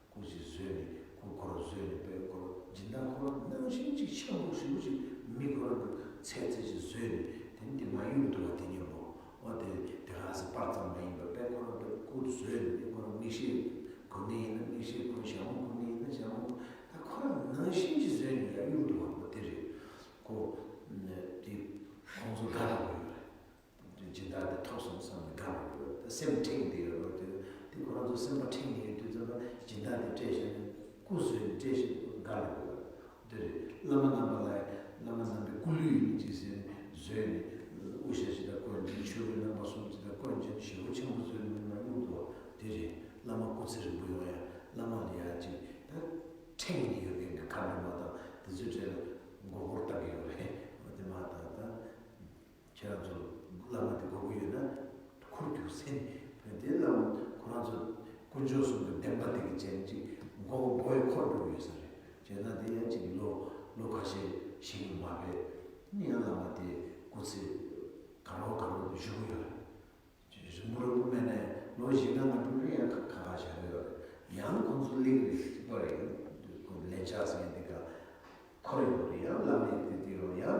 སྐུ་ཞིག་བཟོས་ནས་སྐུ་ཁོ་རང་བཟོས་ནས་དཔེ་ཁོ་རང་སྦྱིན་བདག་ཁོ་རང་ནང་བཞིན་ཅིག་ཆེན་པོ་ཞེ་པོ་ཅིག་མི་ཁོ་རང་གི་ཚད་ཚད་ཅིག་བཟོས་ནས་དེ་ནི་དེ་མ་གཡུག་འདུག་བ། དེ་ཉིན་མོ་འོ་དེ་དེ་ག་ཟེ་པར་ཙམ་མ་ཡིན་པར་དཔེ་ཁོ་རང་དཔེ་སྐུ་བཟོས་ནས་དེ་ཁོ་རང་མིག་ཤེལ་གོན་ནི་ཡིན་ན་མིག་ཤེལ་གོན། ཞྭ་མོ་གོན་ནི་ཡིན་ན་ཞྭ་མོ་གོན། ད་ཁོ་རང་ནང་བཞིན་ཅིག་བཟོས་ནས་ཡ་གཡུག་འདུག་བ། འོ་དེ་རེད། ཁོ་དེ་ཁོང་ཚོ་དགའ་ལ་གོ་ཡོད་རེད། སྦྱིན་བདག་དེ་ཐོབ་སོང་བསམ་ནས་དགའ་ལ་ཡོད། ད་སེམས་ཁྲེང་དེ་ཡོད་རོགས་དེ། དེ་ཁོ་རང་ཚོ་སེམས་པ་ཁྲེང་ནས་ཡོད་དུས་ཙམ་པ་སྦྱིན་བདག་དེ་སྤྲད་བཞག་ནས་སྐུ་བཟོས་ནས་སྤྲད་བཞག་ནས་དགའ་ལ་ཡོད། དེ་རེད། བླ་མ་རྣམ་པ་ལ་བླ་མ་རྣམ་པའི་སྐུ་ལུས་ཡིན་ཅིག་ཟེར་ནས་བཟོས་ནས་དབུ་ཞྭ་ཅིག་དང་བསྐོན་ཅིག་ཆོས་གོས་རྣམ་པ་གསུམ་ཅིག་དང་བསྐོན་ཅིག་ཞེ་པོ་ཆེན་པོ་བཟོས་ནས་མ་གཡུག་འདུག་བ། དེ་རེད། བླ་མ་སྐུ་ཚེ་རིང་པོ་ཡོང་ཡ། བླ་མ་ལ་ཡ་ཅིག་ད་ཁྲེང་ནས་ཡོད་མཁན་གྱི་མཁའ་འགྲོ་མ་དང་དེ་ཚོའི་གྲས་ལ་མགོ་སྐོར་བཏང་གི་ཡོད་རེད། འོ་དེ་མ་བཏང་ད། ཁྱེད་རང་ཚོ་བླ་མ་དེ་དགོས་ཀྱི་ཡོད་ན་འཁུར་རྒྱུགས་ཟེར་ནས་བོད་དེ་བླ་མ་ཁོ་རང་ཚོ་དཀོན་མཆོག་གསུམ་གྱི་བདེན་པ་དེ་གི་ཅན་ཅིག་མགོ་མགོ་ཡི་འཁོར་འགྲོ་གི་ཡོད་ས་རེད། བྱས་ན་དེ་ཡང་ཅིག་ལོ་ལོ་ཁ་ཤས་ཞིག་མ་ཕེབས་ནི་ཡང་བླ་མ་དེ་སྐུ་ཚེ་ག་རོ་ག་རོ་དུ་བཞུགས་ཡོད་རེད། རིང་པོ་རིང་པོ་མེད་ནས་ལོ་བཞི་ལྔ་ལྔ་དྲུག་རེ་ཡང་ཁ་ཁ་ཁ་བཞག་ཡོད་རེད། ཡང་ཁོང་ཚོ་གླེང་རེད་ཅིག་པ་རེད། ཁོ་ལན་ཆགས་ཟེར་མཁན་དེ་ག་ཁོ་རེ་ཡོད་རེད། ཡང་བླ་མས་དེ་དེ་ཡོད་ཡང་